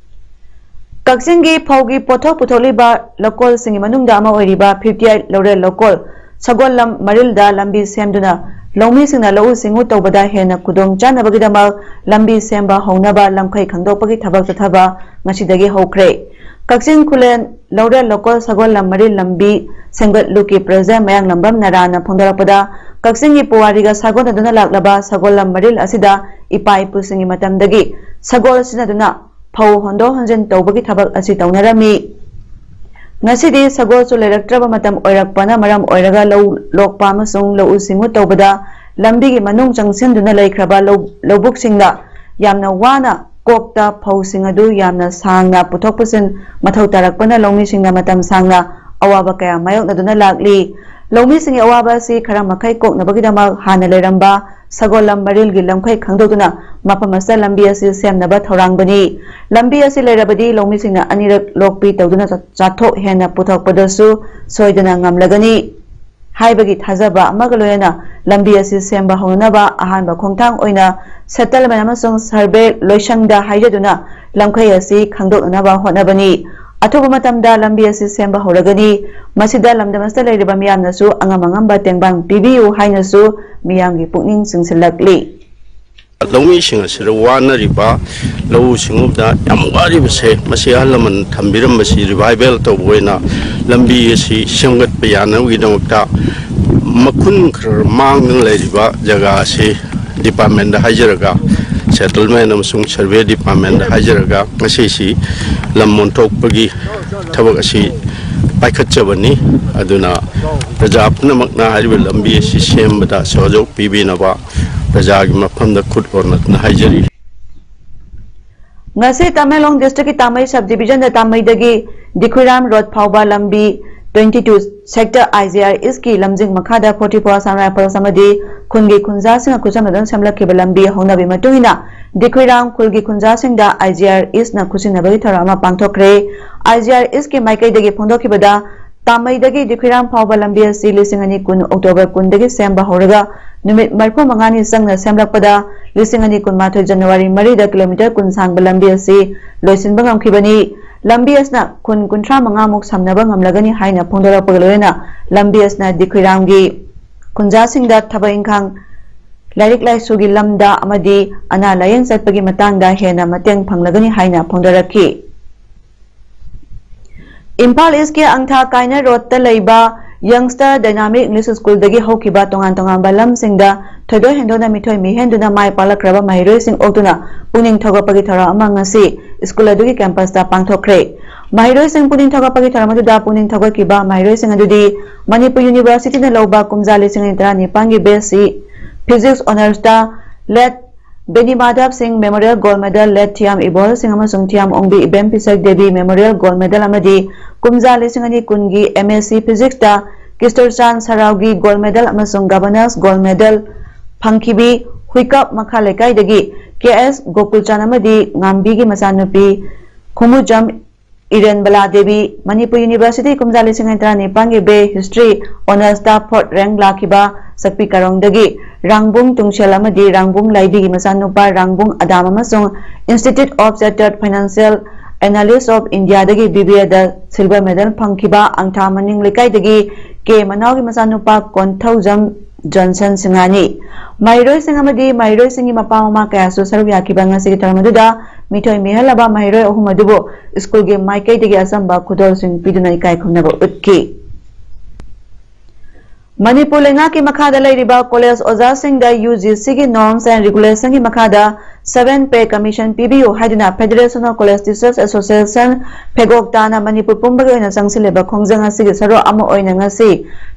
ꯀꯛꯆꯤꯡꯒꯤ ꯐꯧꯒꯤ ꯄꯣꯠꯊꯣꯛ ꯄꯨꯊꯣꯛꯂꯤꯕ ꯂꯧꯀꯣꯜꯁꯤꯡꯒꯤ ꯃꯅꯨꯡꯗ ꯑꯃ ꯑꯣꯏꯔꯤꯕ ꯐꯤꯞꯇꯤ ꯑꯥꯏꯠ ꯂꯧꯔꯦꯜ ꯂꯧꯀꯣꯜ ꯁꯒꯣꯜꯂꯝ ꯃꯔꯤꯜꯗ ꯂꯝꯕꯤ ꯁꯦꯝꯗꯨꯅ ꯂꯧꯃꯤꯁꯤꯡꯅ ꯂꯧꯎ ꯁꯤꯡꯎ ꯇꯧꯕꯗ ꯍꯦꯟꯅ ꯈꯨꯗꯣꯡ ꯆꯥꯅꯕꯒꯤꯗꯃꯛ ꯂꯝꯕꯤ ꯁꯦꯝꯕ ꯍꯧꯅꯕ ꯂꯝꯈꯩ ꯈꯪꯗꯣꯛꯄꯒꯤ ꯊꯕꯛ ꯆꯠꯊꯕ ꯉꯁꯤꯗꯒꯤ ꯍꯧꯈ꯭ꯔꯦ꯫ ꯀꯛꯆꯤꯡ ꯈꯨꯂꯦꯟ ꯂꯧꯔꯦꯜ ꯂꯧꯀꯣꯜ ꯁꯒꯣꯜꯂꯝ ꯃꯔꯤꯜ ꯂꯝꯕꯤ ꯁꯦꯝꯒꯠꯂꯨꯀꯤ president ꯃꯌꯥꯡꯂꯝꯕꯝ ꯅꯔꯥꯅ ꯐꯣꯡꯗꯣꯔꯛꯄꯗ, ꯀꯛꯆꯤꯡꯒꯤ ꯄꯨꯋꯥꯔꯤꯒ ꯁꯥꯒꯣꯟꯅꯗꯨꯅ ꯂꯥꯛꯂꯕ ꯁꯒꯣꯜꯂꯝ ꯃꯔꯤꯜ ꯑꯁꯤꯗ ꯏꯄꯥ ꯏꯄꯨꯁꯤꯡꯒꯤ ꯃꯇꯝꯗꯒꯤ ꯁꯒꯣꯜ ꯁꯤꯖꯤꯟꯅꯗꯨꯅ ꯐꯧ ꯍꯣꯟꯗꯣꯛ ꯍꯣꯟꯖꯤꯟ ꯇꯧꯕꯒꯤ ꯊꯕꯛ ꯑꯁꯤ ꯇꯧꯅꯔꯝꯃꯤ꯫ ꯉꯁꯤꯗꯤ ꯁꯒꯣꯜꯁꯨ ꯂꯩꯔꯛꯇ꯭ꯔꯕ ꯃꯇꯝ ꯑꯣꯏꯔꯛꯄꯅ ꯃꯔꯝ ꯑꯣꯏꯔꯒ ꯂꯧ ꯂꯣꯛꯄ ꯑꯃꯁꯨꯡ ꯂꯧꯎ ꯁꯤꯡꯎ ꯇꯧꯕꯗ ꯂꯝꯕꯤꯒꯤ ꯃꯅꯨꯡ ꯆꯪꯁꯤꯟꯗꯨꯅ ꯂꯩꯈ꯭ꯔꯕ ꯂꯧ-, ꯂꯧꯕꯨꯛꯁꯤꯡꯗ ꯌꯥꯝꯅ ꯋꯥꯅ ꯀꯣꯛꯇ ꯐꯧꯁꯤꯡ ꯑꯗꯨ ꯌꯥꯝꯅ ꯁꯥꯡꯅ ꯄꯨꯊꯣꯛ ꯄꯨꯁꯤꯟ ꯃꯊꯧ ꯇꯥꯔꯛꯄꯅ ꯂꯧꯃꯤꯁꯤꯡꯅ ꯃꯇꯝ ꯁꯥꯡꯅ ꯑꯋꯥꯕ ꯀꯌꯥ ꯃꯥꯌꯣꯛꯅꯗꯨꯅ ꯂꯥꯛꯂꯤ꯫ ꯂꯧꯃꯤꯁꯤꯡꯒꯤ ꯑꯋꯥꯕ ꯑꯁꯤ ꯈꯔ ꯃꯈꯩ ꯀꯣꯛꯅꯕꯒꯤꯗꯃꯛ ꯍꯥꯟꯅ ꯂꯩꯔꯝꯕ ꯁꯒꯣꯜꯂꯝ ꯃꯔꯤꯜꯒꯤ ꯂꯝꯈꯩ ꯈꯪꯗꯣꯛꯇꯨꯅ ꯃꯐꯝ ꯑꯁꯤꯗ ꯂꯝꯕꯤ ꯑꯁꯤ ꯁꯦꯝꯅꯕ ꯊꯧꯔꯥꯡꯕꯅꯤ꯫ ꯂꯝꯕꯤ ꯑꯁꯤ ꯂꯩꯔꯕꯗꯤ ꯂꯧꯃꯤꯁꯤꯡꯅ ꯑꯅꯤꯔꯛ ꯂꯣꯛꯄꯤ ꯇꯧꯗꯨꯅ ꯆꯥ-, ꯆꯥꯊꯣꯛ ꯍꯦꯟꯅ ꯄꯨꯊꯣꯛꯄꯗꯁꯨ ꯁꯣꯏꯗꯅ ꯉꯝꯂꯒꯅꯤ꯫ ꯍꯥꯏꯕꯒꯤ ꯊꯥꯖꯕ ꯑꯃꯒ ꯂꯣꯏꯅꯅ ꯂꯝꯕꯤ ꯑꯁꯤ ꯁꯦꯝꯕ ꯍꯧꯅꯅꯕ ꯑꯍꯥꯟꯕ ꯈꯣꯡꯊꯥꯡ ꯑꯣꯏꯅ settlement ꯑꯃꯁꯨꯡ survey ꯂꯣꯏꯁꯪꯗ ꯍꯥꯏꯖꯗꯨꯅ ꯂꯝꯈꯩ ꯑꯁꯤ ꯈꯪꯗꯣꯛꯅꯅꯕ ꯍꯣꯠꯅꯕꯅꯤ꯫ ꯑꯊꯨꯕ ꯃꯇꯝꯗ ꯂꯝꯕꯤ ꯑꯁꯤ ꯁꯦꯝꯕ ꯍꯧꯔꯒꯅꯤ꯫ ꯃꯁꯤꯗ ꯂꯝꯗꯝ ꯑꯁꯤꯗ ꯂꯩꯔꯤꯕ ꯃꯤꯌꯥꯝꯅꯁꯨ ꯑꯉꯝ ꯑꯉꯝꯕ ꯇꯦꯡꯕꯥꯡ ꯄꯤꯕꯤꯌꯨ ꯍꯥꯏꯅꯁꯨ ꯃꯤꯌꯥꯝꯒꯤ ꯄꯨꯛꯅꯤꯡ ꯆꯤꯡꯁꯤꯜꯂꯛꯂꯤ꯫ ꯂꯧꯃꯤꯁꯤꯡ ꯑꯁꯤꯗ ꯋꯥꯅꯔꯤꯕ, ꯂꯧꯎ ꯁꯤꯡꯎꯕꯗ ꯌꯥꯝ ꯋꯥꯔꯤꯕꯁꯦ, ꯃꯁꯤ ꯑꯍꯜ ꯂꯃꯟ ꯊꯝꯕꯤꯔꯝꯕꯁꯤ revival ꯇꯧꯕ ꯑꯣꯏꯅ ꯂꯝꯕꯤ ꯑꯁꯤ ꯁꯦꯝꯒꯠꯄ ꯌꯥꯅꯕꯒꯤꯗꯃꯛꯇ ꯃꯈꯨꯟ ꯈꯔ ꯃꯥꯡꯗꯨꯅ ꯂꯩꯔꯤꯕ ꯖꯒꯥ ꯑꯁꯤ departmentꯗ ꯍꯥꯏꯖꯔꯒ, settlement ꯑꯃꯁꯨꯡ survey departmentꯗ ꯍꯥꯏꯖꯔꯒ, ꯉꯁꯤꯁꯤ ꯂꯝ ꯑꯣꯟꯊꯣꯛꯄꯒꯤ ꯊꯕꯛ ꯑꯁꯤ ꯄꯥꯏꯈꯠꯆꯕꯅꯤ꯫ ꯑꯗꯨꯅ ꯄ꯭ꯔꯖꯥ ꯄꯨꯝꯅꯃꯛꯅ ꯍꯥꯏꯔꯤꯕ ꯂꯝꯕꯤ ꯑꯁꯤ ꯁꯦꯝꯕꯗ ꯁꯍꯌꯣꯒ ꯄꯤꯕꯤꯅꯕ ꯄ꯭ꯔꯖꯥꯒꯤ ꯃꯐꯝꯗ ꯈꯨꯠ ꯑꯣꯟꯅꯗꯨꯅ ꯍꯥꯏꯖꯔꯤ꯫ ꯉꯁꯤ ꯇꯃꯦꯡꯂꯣꯡ districtꯀꯤ ꯇꯥꯃꯩ sub divisionꯗ ꯇꯥꯃꯩꯗꯒꯤ ꯗꯤꯈꯨꯏꯔꯥꯝ road ꯐꯥꯎꯕ ꯂꯝꯕꯤ twenty two sector IGR Eastꯀꯤ ꯂꯝꯖꯤꯡ ꯃꯈꯥꯗ forty four Assam Rifles ꯑꯃꯗꯤ ꯈꯨꯟꯒꯤ ꯈꯨꯟꯖꯥꯁꯤꯡꯅ ꯈꯨꯠꯁꯝꯅꯗꯨꯅ ꯁꯦꯝꯂꯛꯈꯤꯕ ꯂꯝꯕꯤ ꯍꯧꯅꯕꯤ ꯃꯇꯨꯡ ꯏꯟꯅ ꯗꯤꯈꯨꯏꯔꯥꯝ ꯈꯨꯜꯒꯤ ꯈꯨꯟꯖꯥꯁꯤꯡꯗ IGR Eastꯅ ꯈꯨꯠꯁꯤꯟꯅꯕꯒꯤ ꯊꯧꯔꯝ ꯑꯃ ꯄꯥꯡꯊꯣꯛꯈ꯭ꯔꯦ꯫ IGR Eastꯀꯤ ꯃꯥꯏꯀꯩꯗꯒꯤ ꯐꯣꯡꯗꯣꯛꯈꯤꯕꯗ, ꯇꯥꯃꯩꯗꯒꯤ ꯗꯤꯈꯨꯏꯔꯥꯝ ꯐꯥꯎꯕ ꯂꯝꯕꯤ ꯑꯁꯤ ꯂꯤꯁꯤꯡ ꯑꯅꯤ ꯀꯨꯟ October ꯀꯨꯟꯗꯒꯤ ꯁꯦꯝꯕ ꯍꯧꯔꯒ ꯅꯨꯃꯤꯠ ꯃꯔꯤꯐꯨ ꯃꯉꯥꯅꯤ ꯆꯪꯅ ꯁꯦꯝꯂꯛꯄꯗ ꯂꯤꯁꯤꯡ ꯑꯅꯤ ꯀꯨꯟꯃꯥꯊꯣꯏ January ꯃꯔꯤꯗ kilometre ꯀꯨꯟ ꯁꯥꯡꯕ ꯂꯝꯕꯤ ꯑꯁꯤ ꯂꯣꯏꯁꯤꯟꯕ ꯉꯝꯈꯤꯕꯅꯤ꯫ ꯂꯝꯕꯤ ꯑꯁꯤꯅ ꯈꯨꯟ ꯀꯨꯟꯊ꯭ꯔꯥ ꯃꯉꯥꯃꯨꯛ ꯁꯝꯅꯕ ꯉꯝꯂꯒꯅꯤ ꯍꯥꯏꯅ ꯐꯣꯡꯗꯣꯔꯛꯄꯒ ꯂꯣꯏꯅꯅ ꯂꯝꯕꯤ ꯑꯁꯤꯅ ꯗꯤꯈꯨꯏꯔꯥꯝꯒꯤ ꯈꯨꯟꯖꯥꯁꯤꯡꯗ ꯊꯕꯛ ꯏꯪꯈꯥꯡ, ꯂꯥꯏꯔꯤꯛ ꯂꯥꯏꯁꯨꯒꯤ ꯂꯝꯗ ꯑꯃꯗꯤ ꯑꯅꯥ ꯂꯥꯌꯦꯡ ꯆꯠꯄꯒꯤ ꯃꯇꯥꯡꯗ ꯍꯦꯟꯅ ꯃꯇꯦꯡ ꯐꯪꯂꯒꯅꯤ ꯍꯥꯏꯅ ꯐꯣꯡꯗꯣꯔꯛꯈꯤ꯫ ꯏꯝꯐꯥꯜ Eastꯀꯤ ꯑꯪꯊꯥ ꯀꯥꯏꯅ roadꯇ ꯂꯩꯕ Youngster Dynamic English Schoolꯗꯒꯤ ꯍꯧꯈꯤꯕ ꯇꯣꯉꯥꯟ ꯇꯣꯉꯥꯟꯕ ꯂꯝꯁꯤꯡꯗ ꯊꯣꯏꯗꯣꯛ ꯍꯦꯟꯗꯣꯛꯅ ꯃꯤꯊꯣꯏ ꯃꯤꯍꯦꯟꯗꯨꯅ ꯃꯥꯏ ꯄꯥꯛꯂꯛꯈ꯭ꯔꯕ ꯃꯍꯩꯔꯣꯏꯁꯤꯡ ꯑꯣꯛꯇꯨꯅ ꯄꯨꯛꯅꯤꯡ ꯊꯧꯒꯠꯄꯒꯤ ꯊꯧꯔꯝ ꯑꯃ ꯉꯁꯤ ꯁ꯭ꯀꯨꯜ ꯑꯗꯨꯒꯤ campusꯇ ꯄꯥꯡꯊꯣꯛꯈ꯭ꯔꯦ꯫ ꯃꯍꯩꯔꯣꯏꯁꯤꯡ ꯄꯨꯛꯅꯤꯡ ꯊꯧꯒꯠꯄꯒꯤ ꯊꯧꯔꯝ ꯑꯗꯨꯗ ꯄꯨꯛꯅꯤꯡ ꯊꯧꯒꯠꯈꯤꯕ ꯃꯍꯩꯔꯣꯏꯁꯤꯡ ꯑꯗꯨꯗꯤ ꯃꯅꯤꯄꯨꯔ Universityꯅ ꯂꯧꯕ ꯀꯨꯝꯖꯥ ꯂꯤꯁꯤꯡ ꯑꯅꯤ ꯇꯔꯥꯅꯤꯄꯥꯟꯒꯤ batchꯁꯤ Physics Honoursꯇ late ꯕꯦꯅꯤ ꯃꯥꯙꯕ ꯁꯤꯡ Memorial Gold Medal, late ꯊꯤꯌꯥꯝ ꯏꯕꯣꯜ ꯁꯤꯡ ꯑꯃꯁꯨꯡ ꯊꯤꯌꯥꯝ ꯑꯣꯡꯕꯤ ꯏꯕꯦꯝ ꯄꯤꯁꯛ ꯗꯦꯕꯤ Memorial Gold Medal ꯑꯃꯗꯤ ꯀꯨꯝꯖꯥ ꯂꯤꯁꯤꯡ ꯑꯅꯤ ꯀꯨꯟꯒꯤ MSc Physicsꯇ ꯀꯤꯁꯇꯔꯆꯥꯟ ꯁꯔꯥꯎꯒꯤ Gold Medal ꯑꯃꯁꯨꯡ Governors Gold Medal ꯐꯪꯈꯤꯕꯤ ꯍꯨꯏꯀꯞ ꯃꯈꯥ ꯂꯩꯀꯥꯏꯗꯒꯤ ꯀꯦ ꯑꯦꯁ ꯒꯣꯀꯨꯜꯆꯥꯟ ꯑꯃꯗꯤ ꯉꯥꯝꯕꯤꯒꯤ ꯃꯆꯥꯅꯨꯄꯤ ꯈꯣꯡꯉꯨꯖꯝ ꯏꯔꯦꯟꯕꯂꯥ ꯗꯦꯕꯤ, ꯃꯅꯤꯄꯨꯔ ꯌꯨꯅꯤꯚꯔꯁꯤꯇꯤ ꯀꯨꯝꯖꯥ ꯂꯤꯁꯤꯡ ꯑꯅꯤ ꯇꯔꯥꯅꯤꯄꯥꯟꯒꯤ ꯕꯦ ꯍꯤꯁꯇ꯭ꯔꯤ ꯑꯣꯅꯔꯁꯇ ꯐꯣꯔꯠ ꯔꯦꯡꯛ ꯂꯥꯛꯈꯤꯕ ꯁꯛꯄꯤ ꯀꯥꯔꯣꯡꯗꯒꯤ ꯔꯥꯡꯕꯨꯡ ꯇꯨꯡꯁꯦꯜ ꯑꯃꯗꯤ ꯔꯥꯡꯕꯨꯡ ꯂꯥꯏꯕꯤꯒꯤ ꯃꯆꯥꯅꯨꯄꯥ ꯔꯥꯡꯕꯨꯡ ꯑꯗꯥꯝ ꯑꯃꯁꯨꯡ Institute of Chartered Financial Analyst of Indiaꯗꯒꯤ ꯕꯤ ꯕꯤ ꯑꯦꯗ ꯁꯤꯜꯚꯔ ꯃꯦꯗꯜ ꯐꯪꯈꯤꯕ ꯑꯪꯊꯥ ꯃꯅꯤꯡ ꯂꯩꯀꯥꯏꯗꯒꯤ ꯀꯦ ꯃꯅꯥꯎꯒꯤ ꯃꯆꯥꯅꯨꯄꯥ ꯀꯣꯟꯊꯧꯖꯝ ꯖꯣꯟꯁꯟ ꯁꯤꯡꯍꯥꯅꯤ꯫ ꯃꯍꯩꯔꯣꯏꯁꯤꯡ ꯑꯃꯗꯤ ꯃꯍꯩꯔꯣꯏꯁꯤꯡꯒꯤ ꯃꯄꯥ ꯃꯃꯥ ꯀꯌꯥꯁꯨ ꯁꯔꯨꯛ ꯌꯥꯈꯤꯕ ꯉꯁꯤꯒꯤ ꯊꯧꯔꯝ ꯑꯗꯨꯗ ꯃꯤꯊꯣꯏ ꯃꯤꯍꯦꯜꯂꯕ ꯃꯍꯩꯔꯣꯏ ꯑꯍꯨꯝ ꯑꯗꯨꯕꯨ ꯁ꯭ꯀꯨꯜꯒꯤ ꯃꯥꯏꯀꯩꯗꯒꯤ ꯑꯆꯝꯕ ꯈꯨꯗꯣꯜꯁꯤꯡ ꯄꯤꯗꯨꯅ ꯏꯀꯥꯏ ꯈꯨꯝꯅꯕ ꯎꯠꯈꯤ꯫ ꯃꯅꯤꯄꯨꯔ ꯂꯩꯉꯥꯛꯀꯤ ꯃꯈꯥꯗ ꯂꯩꯔꯤꯕ ꯀꯣꯂꯦꯖ ꯑꯣꯖꯥꯁꯤꯡꯗ ꯌꯨ ꯖꯤ ꯁꯤꯒꯤ norms and regulationꯒꯤ ꯃꯈꯥꯗ seven pay commission ꯄꯤꯕꯤꯌꯨ ꯍꯥꯏꯗꯨꯅ Federation of College Teachers Association ꯐꯦꯒꯣꯛ ꯇꯥꯅ ꯃꯅꯤꯄꯨꯔ ꯄꯨꯝꯕꯒꯤ ꯑꯣꯏꯅ ꯆꯪꯁꯤꯜꯂꯤꯕ ꯈꯣꯡꯖꯪ ꯑꯁꯤꯒꯤ ꯁꯔꯨꯛ ꯑꯃ ꯑꯣꯏꯅ ꯉꯁꯤ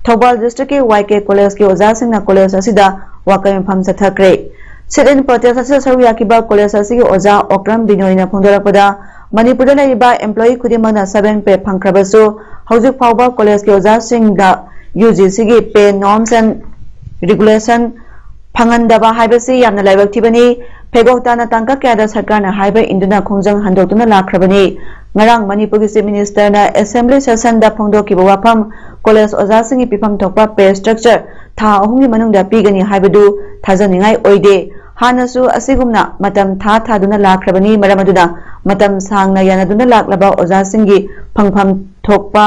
ꯊꯧꯕꯥꯜ districtꯀꯤ ꯋꯥꯏ ꯀꯦ ꯀꯣꯂꯦꯖꯀꯤ ꯑꯣꯖꯥꯁꯤꯡꯅ ꯀꯣꯂꯦꯖ ꯑꯁꯤꯗ ꯋꯥꯀꯠ ꯃꯤꯐꯝ ꯆꯠꯊꯈ꯭ꯔꯦ꯫ Sit-in protest ꯑꯁꯤꯗ ꯁꯔꯨꯛ ꯌꯥꯈꯤꯕ ꯀꯣꯂꯦꯖ ꯑꯁꯤꯒꯤ ꯑꯣꯖꯥ ꯑꯣꯀ꯭ꯔꯝ ꯕꯤꯅꯣꯏꯅ ꯐꯣꯡꯗꯣꯔꯛꯄꯗ, ꯃꯅꯤꯄꯨꯔꯗ ꯂꯩꯔꯤꯕ employee ꯈꯨꯗꯤꯡꯃꯛꯅ seven pay ꯐꯪꯈ꯭ꯔꯕꯁꯨ, ꯍꯧꯖꯤꯛ ꯐꯥꯎꯕ ꯀꯣꯂꯦꯖꯀꯤ ꯑꯣꯖꯥꯁꯤꯡꯗ ꯌꯨ ꯖꯤ ꯁꯤꯒꯤ pay norms and regulation ꯐꯪꯍꯟꯗꯕ ꯍꯥꯏꯕꯁꯤ ꯌꯥꯝꯅ ꯂꯥꯏꯕꯛ ꯊꯤꯕꯅꯤ꯫ ꯐꯦꯒꯣꯛ ꯇꯥꯅ ꯇꯥꯡꯀꯛ ꯀꯌꯥꯗ ꯁꯔꯀꯥꯔꯅ ꯍꯥꯏꯕ ꯏꯟꯗꯨꯅ ꯈꯣꯡꯖꯪ ꯍꯟꯗꯣꯛꯇꯨꯅ ꯂꯥꯛꯈ꯭ꯔꯕꯅꯤ꯫ ꯉꯔꯥꯡ ꯃꯅꯤꯄꯨꯔꯒꯤ Chief Ministerꯅ assembly sessionꯗ ꯐꯣꯡꯗꯣꯛꯈꯤꯕ ꯋꯥꯐꯝ, ꯀꯣꯂꯦꯖ ꯑꯣꯖꯥꯁꯤꯡꯒꯤ ꯄꯤꯐꯝ ꯊꯣꯛꯄ pay structure ꯊꯥ ꯑꯍꯨꯝꯒꯤ ꯃꯅꯨꯡꯗ ꯄꯤꯒꯅꯤ ꯍꯥꯏꯕꯗꯨ ꯊꯥꯖꯅꯤꯡꯉꯥꯏ ꯑꯣꯏꯗꯦ꯫ ꯍꯥꯟꯅꯁꯨ ꯑꯁꯤꯒꯨꯝꯅ ꯃꯇꯝ ꯊꯥ ꯊꯥꯗꯨꯅ ꯂꯥꯛꯈ꯭ꯔꯕꯅꯤ꯫ ꯃꯔꯝ ꯑꯗꯨꯅ ꯃꯇꯝ ꯁꯥꯡꯅ ꯌꯥꯅꯗꯨꯅ ꯂꯥꯛꯂꯕ ꯑꯣꯖꯥꯁꯤꯡꯒꯤ ꯐꯪꯐꯝ ꯊꯣꯛꯄ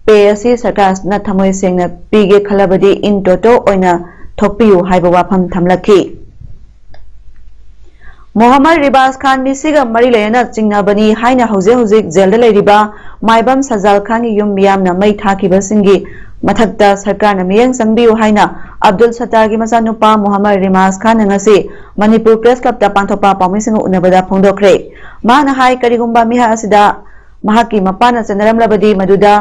pay ꯑꯁꯤ ꯁꯔꯀꯥꯔꯅ ꯊꯃꯣꯏ ꯁꯦꯡꯅ ꯄꯤꯒꯦ ꯈꯜꯂꯕꯗꯤ in toto ꯑꯣꯏꯅ ꯊꯣꯛꯄꯤꯌꯨ ꯍꯥꯏꯕ ꯋꯥꯐꯝ ꯊꯝꯂꯛꯈꯤ꯫ ꯃꯣꯍꯝꯃꯗ ꯔꯤꯕꯥꯖ ꯈꯥꯟ ꯃꯤꯁꯤꯒ ꯃꯔꯤ ꯂꯩꯅꯅ ꯆꯤꯡꯅꯕꯅꯤ ꯍꯥꯏꯅ ꯍꯧꯖꯤꯛ ꯍꯧꯖꯤꯛ ꯖꯦꯜꯗ ꯂꯩꯔꯤꯕ ꯃꯥꯏꯕꯝ ꯁꯖꯥꯜ ꯈꯥꯟꯒꯤ ꯌꯨꯝ ꯃꯤꯌꯥꯝꯅ ꯃꯩ ꯊꯥꯈꯤꯕꯁꯤꯡꯒꯤ ꯃꯊꯛꯇ ꯁꯔꯀꯥꯔꯅ ꯃꯤꯠꯌꯦꯡ ꯆꯪꯕꯤꯌꯨ ꯍꯥꯏꯅ ꯑꯕꯗꯨꯜ ꯁꯠꯇꯥꯔꯒꯤ ꯃꯆꯥꯅꯨꯄꯥ ꯃꯣꯍꯝꯃꯗ ꯔꯤꯃꯥꯖ ꯈꯥꯟꯅ ꯉꯁꯤ ꯃꯅꯤꯄꯨꯔ ꯄ꯭ꯔꯦꯁ ꯀ꯭ꯂꯕꯇ ꯄꯥꯡꯊꯣꯛꯄ ꯄꯥꯎꯃꯤꯁꯤꯡꯒ ꯎꯅꯕꯗ ꯐꯣꯡꯗꯣꯛꯈ꯭ꯔꯦ꯫ ꯃꯍꯥꯛꯅ ꯍꯥꯏ, ꯀꯔꯤꯒꯨꯝꯕ ꯃꯤꯍꯥꯠ ꯑꯁꯤꯗ ꯃꯍꯥꯛꯀꯤ ꯃꯄꯥꯅ ꯆꯦꯟꯅꯔꯝꯂꯕꯗꯤ ꯃꯗꯨꯗ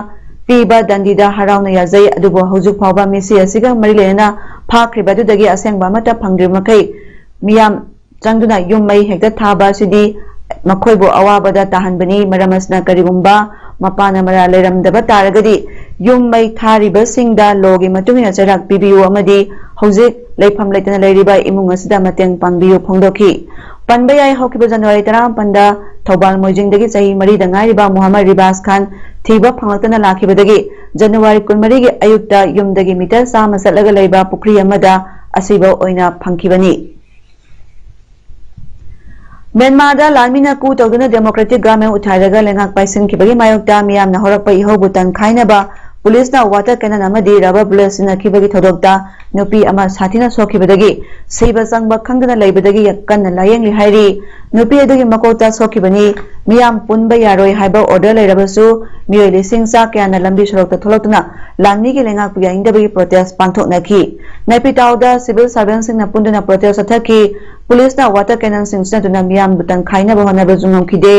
ꯄꯤꯕ ꯗꯟꯗꯤꯗ ꯍꯔꯥꯎꯅ ꯌꯥꯖꯩ, ꯑꯗꯨꯕꯨ ꯍꯧꯖꯤꯛ ꯐꯥꯎꯕ ꯃꯤꯁꯤ ꯑꯁꯤꯒ ꯃꯔꯤ ꯂꯩꯅꯅ ꯐꯥꯈ꯭ꯔꯤꯕ ꯑꯗꯨꯗꯒꯤ ꯑꯁꯦꯡꯕ ꯑꯃꯠꯇ ꯐꯪꯗ꯭ꯔꯤꯕ ꯃꯈꯩ ꯃꯤꯌꯥꯝ ꯆꯪꯗꯨꯅ ꯌꯨꯝ ꯃꯩ ꯍꯦꯛꯇ ꯊꯥꯕ ꯑꯁꯤꯗꯤ ꯃꯈꯣꯏꯕꯨ ꯑꯋꯥꯕꯗ ꯇꯥꯍꯟꯕꯅꯤ꯫ ꯃꯔꯝ ꯑꯁꯤꯅ ꯀꯔꯤꯒꯨꯝꯕ ꯃꯄꯥꯅ ꯃꯔꯥꯜ ꯂꯩꯔꯝꯗꯕ ꯇꯥꯔꯒꯗꯤ ꯌꯨꯝ ꯃꯩ ꯊꯥꯔꯤꯕꯁꯤꯡꯗ ꯂꯣꯒꯤ ꯃꯇꯨꯡ ꯏꯟꯅ ꯆꯩꯔꯥꯛ ꯄꯤꯕꯤꯌꯨ ꯑꯃꯗꯤ ꯍꯧꯖꯤꯛ ꯂꯩꯐꯝ ꯂꯩꯇꯅ ꯂꯩꯔꯤꯕ ꯏꯃꯨꯡ ꯑꯁꯤꯗ ꯃꯇꯦꯡ ꯄꯥꯡꯕꯤꯌꯨ ꯐꯣꯡꯗꯣꯛꯈꯤ꯫ ꯄꯟꯕ ꯌꯥꯏ, ꯍꯧꯈꯤꯕ ꯖꯅꯋꯥꯔꯤ ꯇꯔꯥꯃꯥꯄꯟꯗ ꯊꯧꯕꯥꯜ ꯃꯣꯏꯖꯤꯡꯗꯒꯤ ꯆꯍꯤ ꯃꯔꯤꯗ ꯉꯥꯏꯔꯤꯕ ꯃꯨꯍꯝꯃꯗ ꯔꯤꯕꯥꯖ ꯈꯥꯟ ꯊꯤꯕ ꯐꯪꯂꯛꯇꯅ ꯂꯥꯛꯈꯤꯕꯗꯒꯤ ꯖꯅꯋꯥꯔꯤ ꯀꯨꯟꯃꯔꯤꯒꯤ ꯑꯌꯨꯛꯇ ꯌꯨꯝꯗꯒꯤ ꯃꯤꯇꯔ ꯆꯥꯝꯃ ꯆꯠꯂꯒ ꯂꯩꯕ ꯄꯨꯈ꯭ꯔꯤ ꯑꯃꯗ ꯑꯁꯤꯕ ꯑꯣꯏꯅ ꯐꯪꯈꯤꯕꯅꯤ꯫ ꯃ꯭ꯌꯥꯟꯃꯥꯔꯗ ꯂꯥꯟꯃꯤꯅ ꯀꯨ ꯇꯧꯗꯨꯅ ꯗꯦꯃꯣꯀ꯭ꯔꯦꯇꯤꯛ ꯒꯚꯔꯟꯃꯦꯟ ꯎꯠꯊꯥꯏꯔꯒ ꯂꯩꯉꯥꯛ ꯄꯥꯏꯁꯤꯟꯈꯤꯕꯒꯤ ꯃꯥꯌꯣꯛꯇ ꯃꯤꯌꯥꯝꯅ ꯍꯧꯔꯛꯄ ꯏꯍꯧꯕꯨ ꯇꯪꯈꯥꯏꯅꯕ ꯄꯨꯂꯤꯁꯅ ꯋꯥꯇꯔ ꯀꯦꯅꯟ ꯑꯃꯗꯤ ꯔꯕꯔ ꯕꯨꯂꯦꯠ ꯁꯤꯖꯤꯟꯅꯈꯤꯕꯒꯤ ꯊꯧꯗꯣꯛꯇ ꯅꯨꯄꯤ ꯑꯃ ꯁꯥꯊꯤꯅ ꯁꯣꯛꯈꯤꯕꯗꯒꯤ ꯁꯤꯕ ꯆꯪꯕ ꯈꯪꯗꯅ ꯂꯩꯕꯗꯒꯤ ꯀꯟꯅ ꯂꯥꯌꯦꯡꯂꯤ ꯍꯥꯏꯔꯤ꯫ ꯅꯨꯄꯤ ꯑꯗꯨꯒꯤ ꯃꯀꯣꯛꯇ ꯁꯣꯛꯈꯤꯕꯅꯤ꯫ ꯃꯤꯌꯥꯝ ꯄꯨꯟꯕ ꯌꯥꯔꯣꯏ ꯍꯥꯏꯕ ꯑꯣꯔꯗꯔ ꯂꯩꯔꯕꯁꯨ ꯃꯤꯑꯣꯏ ꯂꯤꯁꯤꯡ ꯆꯥ ꯀꯌꯥꯅ ꯂꯝꯕꯤ ꯁꯣꯔꯣꯛꯇ ꯊꯣꯛꯂꯛꯇꯨꯅ ꯂꯥꯟꯃꯤꯒꯤ ꯂꯩꯉꯥꯛꯄꯨ ꯌꯥꯅꯤꯡꯗꯕꯒꯤ ꯄ꯭ꯔꯣꯇꯦꯁ ꯄꯥꯡꯊꯣꯛꯅꯈꯤ꯫ ꯅꯥꯏꯄꯤꯇꯥꯎꯗ ꯁꯤꯚꯤꯜ ꯁꯥꯔꯚꯦꯟꯁꯤꯡꯅ ꯄꯨꯟꯗꯨꯅ ꯄ꯭ꯔꯣꯇꯦꯁ ꯆꯠꯊꯈꯤ꯫ ꯄꯨꯂꯤꯁꯅ ꯋꯥꯇꯔ ꯀꯦꯅꯟꯁꯤꯡ ꯁꯤꯖꯤꯟꯅꯗꯨꯅ ꯃꯤꯌꯥꯝꯕꯨ ꯇꯪꯈꯥꯏꯅꯕ ꯍꯣꯠꯅꯕꯁꯨ ꯉꯝꯈꯤꯗꯦ꯫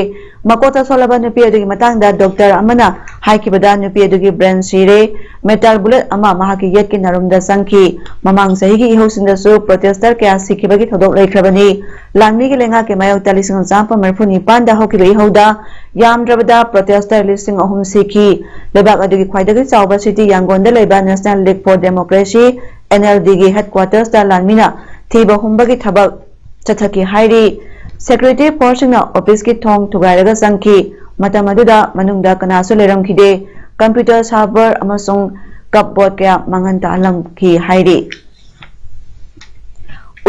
ꯃꯀꯣꯛꯇ ꯁꯣꯛꯂꯕ ꯅꯨꯄꯤ ꯑꯗꯨꯒꯤ ꯃꯇꯥꯡꯗ ꯗꯣꯛꯇꯔ ꯑꯃꯅ ꯍꯥꯏꯈꯤꯕꯗ ꯅꯨꯄꯤ ꯑꯗꯨꯒꯤ ꯕ꯭ꯔꯦꯟ ꯁꯤꯔꯦ꯫ ꯃꯦꯇꯥꯜ ꯕꯨꯂꯦꯠ ꯑꯃ ꯃꯍꯥꯛꯀꯤ ꯌꯦꯠꯀꯤ ꯅꯥꯔꯨꯝꯗ ꯆꯪꯈꯤ꯫ ꯃꯃꯥꯡ ꯆꯍꯤꯒꯤ ꯏꯍꯧꯁꯤꯡꯗꯁꯨ ꯄ꯭ꯔꯣꯇꯦꯁꯇꯔ ꯀꯌꯥ ꯁꯤꯈꯤꯕꯒꯤ ꯊꯧꯗꯣꯛ ꯂꯩꯈ꯭ꯔꯕꯅꯤ꯫ ꯂꯥꯟꯃꯤꯒꯤ ꯂꯩꯉꯥꯛꯀꯤ ꯃꯥꯌꯣꯛꯇ ꯂꯤꯁꯤꯡ ꯑꯃ ꯆꯥꯃꯥꯄꯟ ꯃꯔꯤꯐꯨ ꯅꯤꯄꯥꯟꯗ ꯍꯧꯈꯤꯕ ꯏꯍꯧꯗ ꯌꯥꯝꯗ꯭ꯔꯕꯗ ꯄ꯭ꯔꯣꯇꯦꯁꯇꯔ ꯂꯤꯁꯤꯡ ꯑꯍꯨꯝ ꯁꯤꯈꯤ꯫ ꯂꯩꯕꯥꯛ ꯑꯗꯨꯒꯤ ꯈ꯭ꯋꯥꯏꯗꯒꯤ ꯆꯥꯎꯕ ꯁꯤꯇꯤ ꯌꯥꯡꯒꯣꯟꯗ ꯂꯩꯕ National League for Democracy, NLD ꯒꯤ headquarters ꯇ ꯂꯥꯟꯃꯤꯅ ꯊꯤꯕ ꯍꯨꯝꯕꯒꯤ ꯊꯕꯛ ꯆꯠꯊꯈꯤ ꯍꯥꯏꯔꯤ꯫ Security force ꯁꯤꯡꯅ ꯑꯣꯐꯤꯁꯀꯤ ꯊꯣꯡ ꯊꯨꯒꯥꯏꯔꯒ ꯆꯪꯈꯤ꯫ ꯃꯇꯝ ꯑꯗꯨꯗ ꯃꯅꯨꯡꯗ ꯀꯅꯥꯁꯨ ꯂꯩꯔꯝꯈꯤꯗꯦ꯫ Computer server ꯑꯃꯁꯨꯡ cupboard ꯀꯌꯥ ꯃꯥꯡꯍꯟ ꯇꯥꯍꯜꯂꯝꯈꯤ ꯍꯥꯏꯔꯤ꯫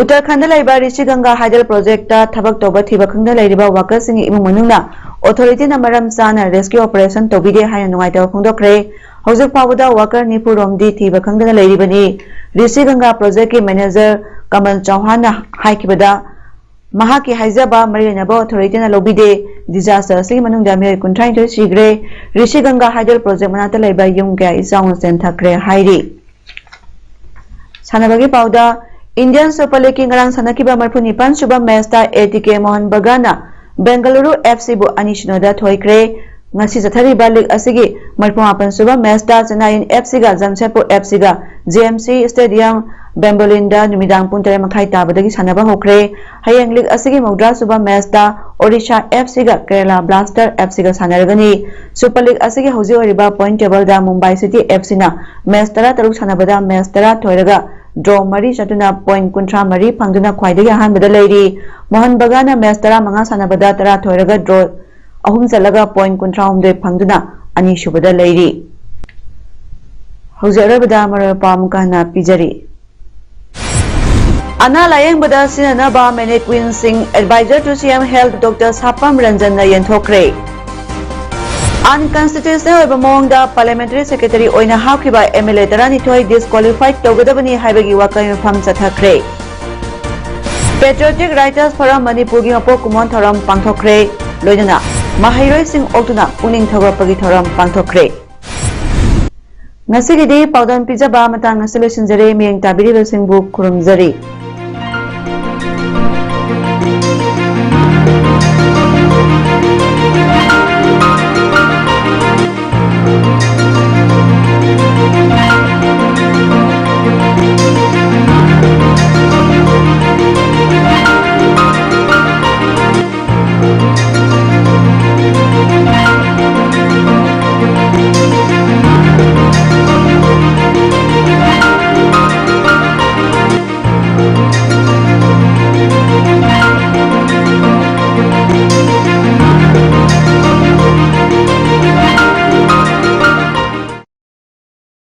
ꯎꯠꯇꯔꯈꯟꯗ ꯂꯩꯕ ꯔꯤꯁꯤ ꯒꯪꯒꯥ ꯍꯥꯏꯗꯜ ꯄ꯭ꯔꯣꯖꯦꯛꯇ ꯊꯕꯛ ꯇꯧꯕ ꯊꯤꯕ ꯈꯪꯗꯅ ꯂꯩꯔꯤꯕ ꯋꯥꯀꯔꯁꯤꯡꯒꯤ ꯏꯃꯨꯡ ꯃꯅꯨꯡꯅ ꯑꯣꯊꯣꯔꯤꯇꯤꯅ ꯃꯔꯝ ꯆꯥꯅ ꯔꯦꯁꯀ꯭ꯌꯨ ꯑꯣꯄꯔꯦꯁꯟ ꯇꯧꯕꯤꯗꯦ ꯍꯥꯏꯅ ꯅꯨꯡꯉꯥꯏꯇꯕ ꯐꯣꯡꯗꯣꯛꯈ꯭ꯔꯦ꯫ ꯍꯧꯖꯤꯛ ꯐꯥꯎꯕꯗ ꯋꯥꯀꯔ ꯅꯤꯐꯨ ꯔꯣꯝꯗꯤ ꯊꯤꯕ ꯈꯪꯗꯅ ꯂꯩꯔꯤꯕꯅꯤ꯫ ꯔꯤꯁꯤ ꯒꯪꯒꯥ ꯄ꯭ꯔꯣꯖꯦꯛꯀꯤ ꯃꯦꯅꯦꯖꯔ ꯀꯃꯜ ꯆꯧꯍꯥꯟꯅ ꯍꯥꯏꯈꯤꯕꯗ, ꯃꯍꯥꯛꯀꯤ ꯍꯥꯏꯖꯕ ꯃꯔꯤ ꯂꯩꯅꯕ ꯑꯣꯊꯣꯔꯤꯇꯤꯅ ꯂꯧꯕꯤꯗꯦ꯫ ꯗꯤꯖꯥꯁꯇꯔ ꯑꯁꯤꯒꯤ ꯃꯅꯨꯡꯗ ꯃꯤꯑꯣꯏ ꯀꯨꯟꯊ꯭ꯔꯥꯅꯤꯊꯣꯏ ꯁꯤꯈ꯭ꯔꯦ꯫ ꯔꯤꯁꯤ ꯒꯪꯒꯥ ꯍꯥꯏꯗꯜ ꯄ꯭ꯔꯣꯖꯦꯛ ꯃꯅꯥꯛꯇ ꯂꯩꯕ ꯌꯨꯝ ꯀꯌꯥ ꯏꯆꯥꯎꯅ ꯆꯦꯟꯊꯈ꯭ꯔꯦ ꯍꯥꯏꯔꯤ꯫ ꯁꯥꯟꯅꯕꯒꯤ ꯄꯥꯎꯗ, ꯏꯟꯗꯤꯌꯟ ꯁꯨꯄꯔ ꯂꯤꯒꯀꯤ ꯉꯔꯥꯡ ꯁꯥꯟꯅꯈꯤꯕ ꯃꯔꯤꯐꯨ ꯅꯤꯄꯥꯟ ꯁꯨꯕ ꯃꯦꯆꯇ ꯑꯦ ꯇꯤ ꯀꯦ ꯃꯣꯍꯟ ꯕꯒꯥꯟꯅ ꯕꯦꯡꯒꯂꯨꯔꯨ ꯑꯦꯐ ꯁꯤꯕꯨ ꯑꯅꯤ ꯁꯤꯅꯣꯗ ꯊꯣꯏꯈ꯭ꯔꯦ꯫ ꯉꯁꯤ ꯆꯠꯊꯔꯤꯕ ꯂꯤꯒ ꯑꯁꯤꯒꯤ ꯃꯔꯤꯐꯨ ꯃꯥꯄꯟ ꯁꯨꯕ ꯃꯦꯆꯇ ꯆꯦꯟꯅꯥꯏ ꯑꯦꯐ ꯁꯤꯒ ꯖꯝꯁꯦꯗꯄꯨꯔ ꯑꯦꯐ ꯁꯤꯒ ꯖꯤ ꯑꯦꯝ ꯁꯤ ꯁ꯭ꯇꯦꯗꯤꯌꯝ ꯕꯦꯝꯕꯣꯂꯤꯟꯗ ꯅꯨꯃꯤꯗꯥꯡ ꯄꯨꯡ ꯇꯔꯦꯠ ꯃꯈꯥꯏ ꯇꯥꯕꯗꯒꯤ ꯁꯥꯟꯅꯕ ꯍꯧꯈ꯭ꯔꯦ꯫ ꯍꯌꯦꯡ ꯂꯤꯒ ꯑꯁꯤꯒꯤ ꯃꯧꯗ꯭ꯔꯥ ꯁꯨꯕ ꯃꯦꯆꯇ ꯑꯣꯔꯤꯁꯥ ꯑꯦꯐ ꯁꯤꯒ ꯀꯦꯔꯂꯥ ꯕ꯭ꯂꯥꯁꯇꯔ ꯑꯦꯐ ꯁꯤꯒ ꯁꯥꯟꯅꯔꯒꯅꯤ꯫ ꯁꯨꯄꯔ ꯂꯤꯒ ꯑꯁꯤꯒꯤ ꯍꯧꯖꯤꯛ ꯑꯣꯏꯔꯤꯕ ꯄꯣꯏꯟ ꯇꯦꯕꯜꯗ ꯃꯨꯝꯕꯥꯏ ꯁꯤꯇꯤ ꯑꯦꯐ ꯁꯤꯅ ꯃꯦꯆ ꯇꯔꯥ ꯇꯔꯨꯛ ꯁꯥꯟꯅꯕꯗ ꯃꯦꯆ ꯇꯔꯥ ꯊꯣꯏꯔꯒ ꯗ꯭ꯔꯣ ꯃꯔꯤ ꯆꯠꯇꯨꯅ ꯄꯣꯏꯟ ꯀꯨꯟꯊ꯭ꯔꯥ ꯃꯔꯤ ꯐꯪꯗꯨꯅ ꯈ꯭ꯋꯥꯏꯗꯒꯤ ꯑꯍꯥꯟꯕꯗ ꯂꯩꯔꯤ꯫ ꯃꯣꯍꯟ ꯕꯒꯥꯟꯅ ꯃꯦꯆ ꯇꯔꯥꯃꯉꯥ ꯁꯥꯟꯅꯕꯗ ꯇꯔꯥ ꯊꯣꯏꯔꯒ ꯗ꯭ꯔꯣ ꯑꯍꯨꯝ ꯆꯠꯂꯒ ꯄꯣꯏꯟ ꯀꯨꯟꯊ꯭ꯔꯥ ꯍꯨꯝꯗꯣꯏ ꯐꯪꯗꯨꯅ ꯑꯅꯤꯁꯨꯕꯗ ꯂꯩꯔꯤ꯫ ꯍꯧꯖꯤꯛ ꯑꯔꯣꯏꯕꯗ ꯃꯔꯨꯞ ꯃꯄꯥꯡ ꯑꯃꯨꯛꯀ ꯍꯟꯅ ꯄꯤꯖꯔꯤ꯫ ꯑꯅꯥ ꯂꯥꯌꯦꯡꯕꯗ ꯁꯤꯖꯤꯟꯅꯅꯕ ꯃꯦꯅꯤꯀ꯭ꯋꯤꯟꯁꯤꯡ, Advisor to C M Health Doctor ꯁꯥꯄꯝ ꯔꯟꯖꯟꯅ ꯌꯦꯟꯊꯣꯛꯈ꯭ꯔꯦ꯫ ꯑꯟꯀꯟꯁꯇꯤꯇ꯭ꯌꯨꯁꯅꯦꯜ ꯑꯣꯏꯕ ꯃꯑꯣꯡꯗ ꯄꯥꯔꯂꯤꯌꯥꯃꯦꯟꯇꯔꯤ ꯁꯦꯀ꯭ꯔꯦꯇꯔꯤ ꯑꯣꯏꯅ ꯍꯥꯞꯈꯤꯕ ꯑꯦꯝ ꯑꯦꯜ ꯑꯦ ꯇꯔꯥꯅꯤꯊꯣꯏ ꯗꯤꯁꯀ꯭ꯋꯥꯂꯤꯐꯥꯏ ꯇꯧꯒꯗꯕꯅꯤ ꯍꯥꯏꯕꯒꯤ ꯋꯥꯀꯜ ꯃꯤꯐꯝ ꯆꯠꯊꯈ꯭ꯔꯦ꯫ ꯄꯦꯇ꯭ꯔꯤꯌꯣꯇꯤꯛ ꯔꯥꯏꯇꯔꯁ ꯐꯣꯔꯝ ꯃꯅꯤꯄꯨꯔꯒꯤ ꯃꯄꯣꯛ ꯀꯨꯝꯑꯣꯟ ꯊꯧꯔꯝ ꯄꯥꯡꯊꯣꯛꯈ꯭ꯔꯦ꯫ ꯂꯣꯏꯅꯅ ꯃꯍꯩꯔꯣꯏꯁꯤꯡ ꯑꯣꯛꯇꯨꯅ ꯄꯨꯛꯅꯤꯡ ꯊꯧꯒꯠꯄꯒꯤ ꯊꯧꯔꯝ ꯄꯥꯡꯊꯣꯛꯈ꯭ꯔꯦ꯫ ꯉꯁꯤꯒꯤꯗꯤ ꯄꯥꯎꯗꯝ ꯄꯤꯖꯕ ꯃꯇꯥꯡ ꯑꯁꯤ ꯂꯣꯏꯁꯤꯟꯖꯔꯦ꯫ ꯃꯤꯠꯌꯦꯡ ꯇꯥꯕꯤꯔꯤꯕꯁꯤꯡꯕꯨ ꯈꯨꯔꯨꯝꯖꯔꯤ꯫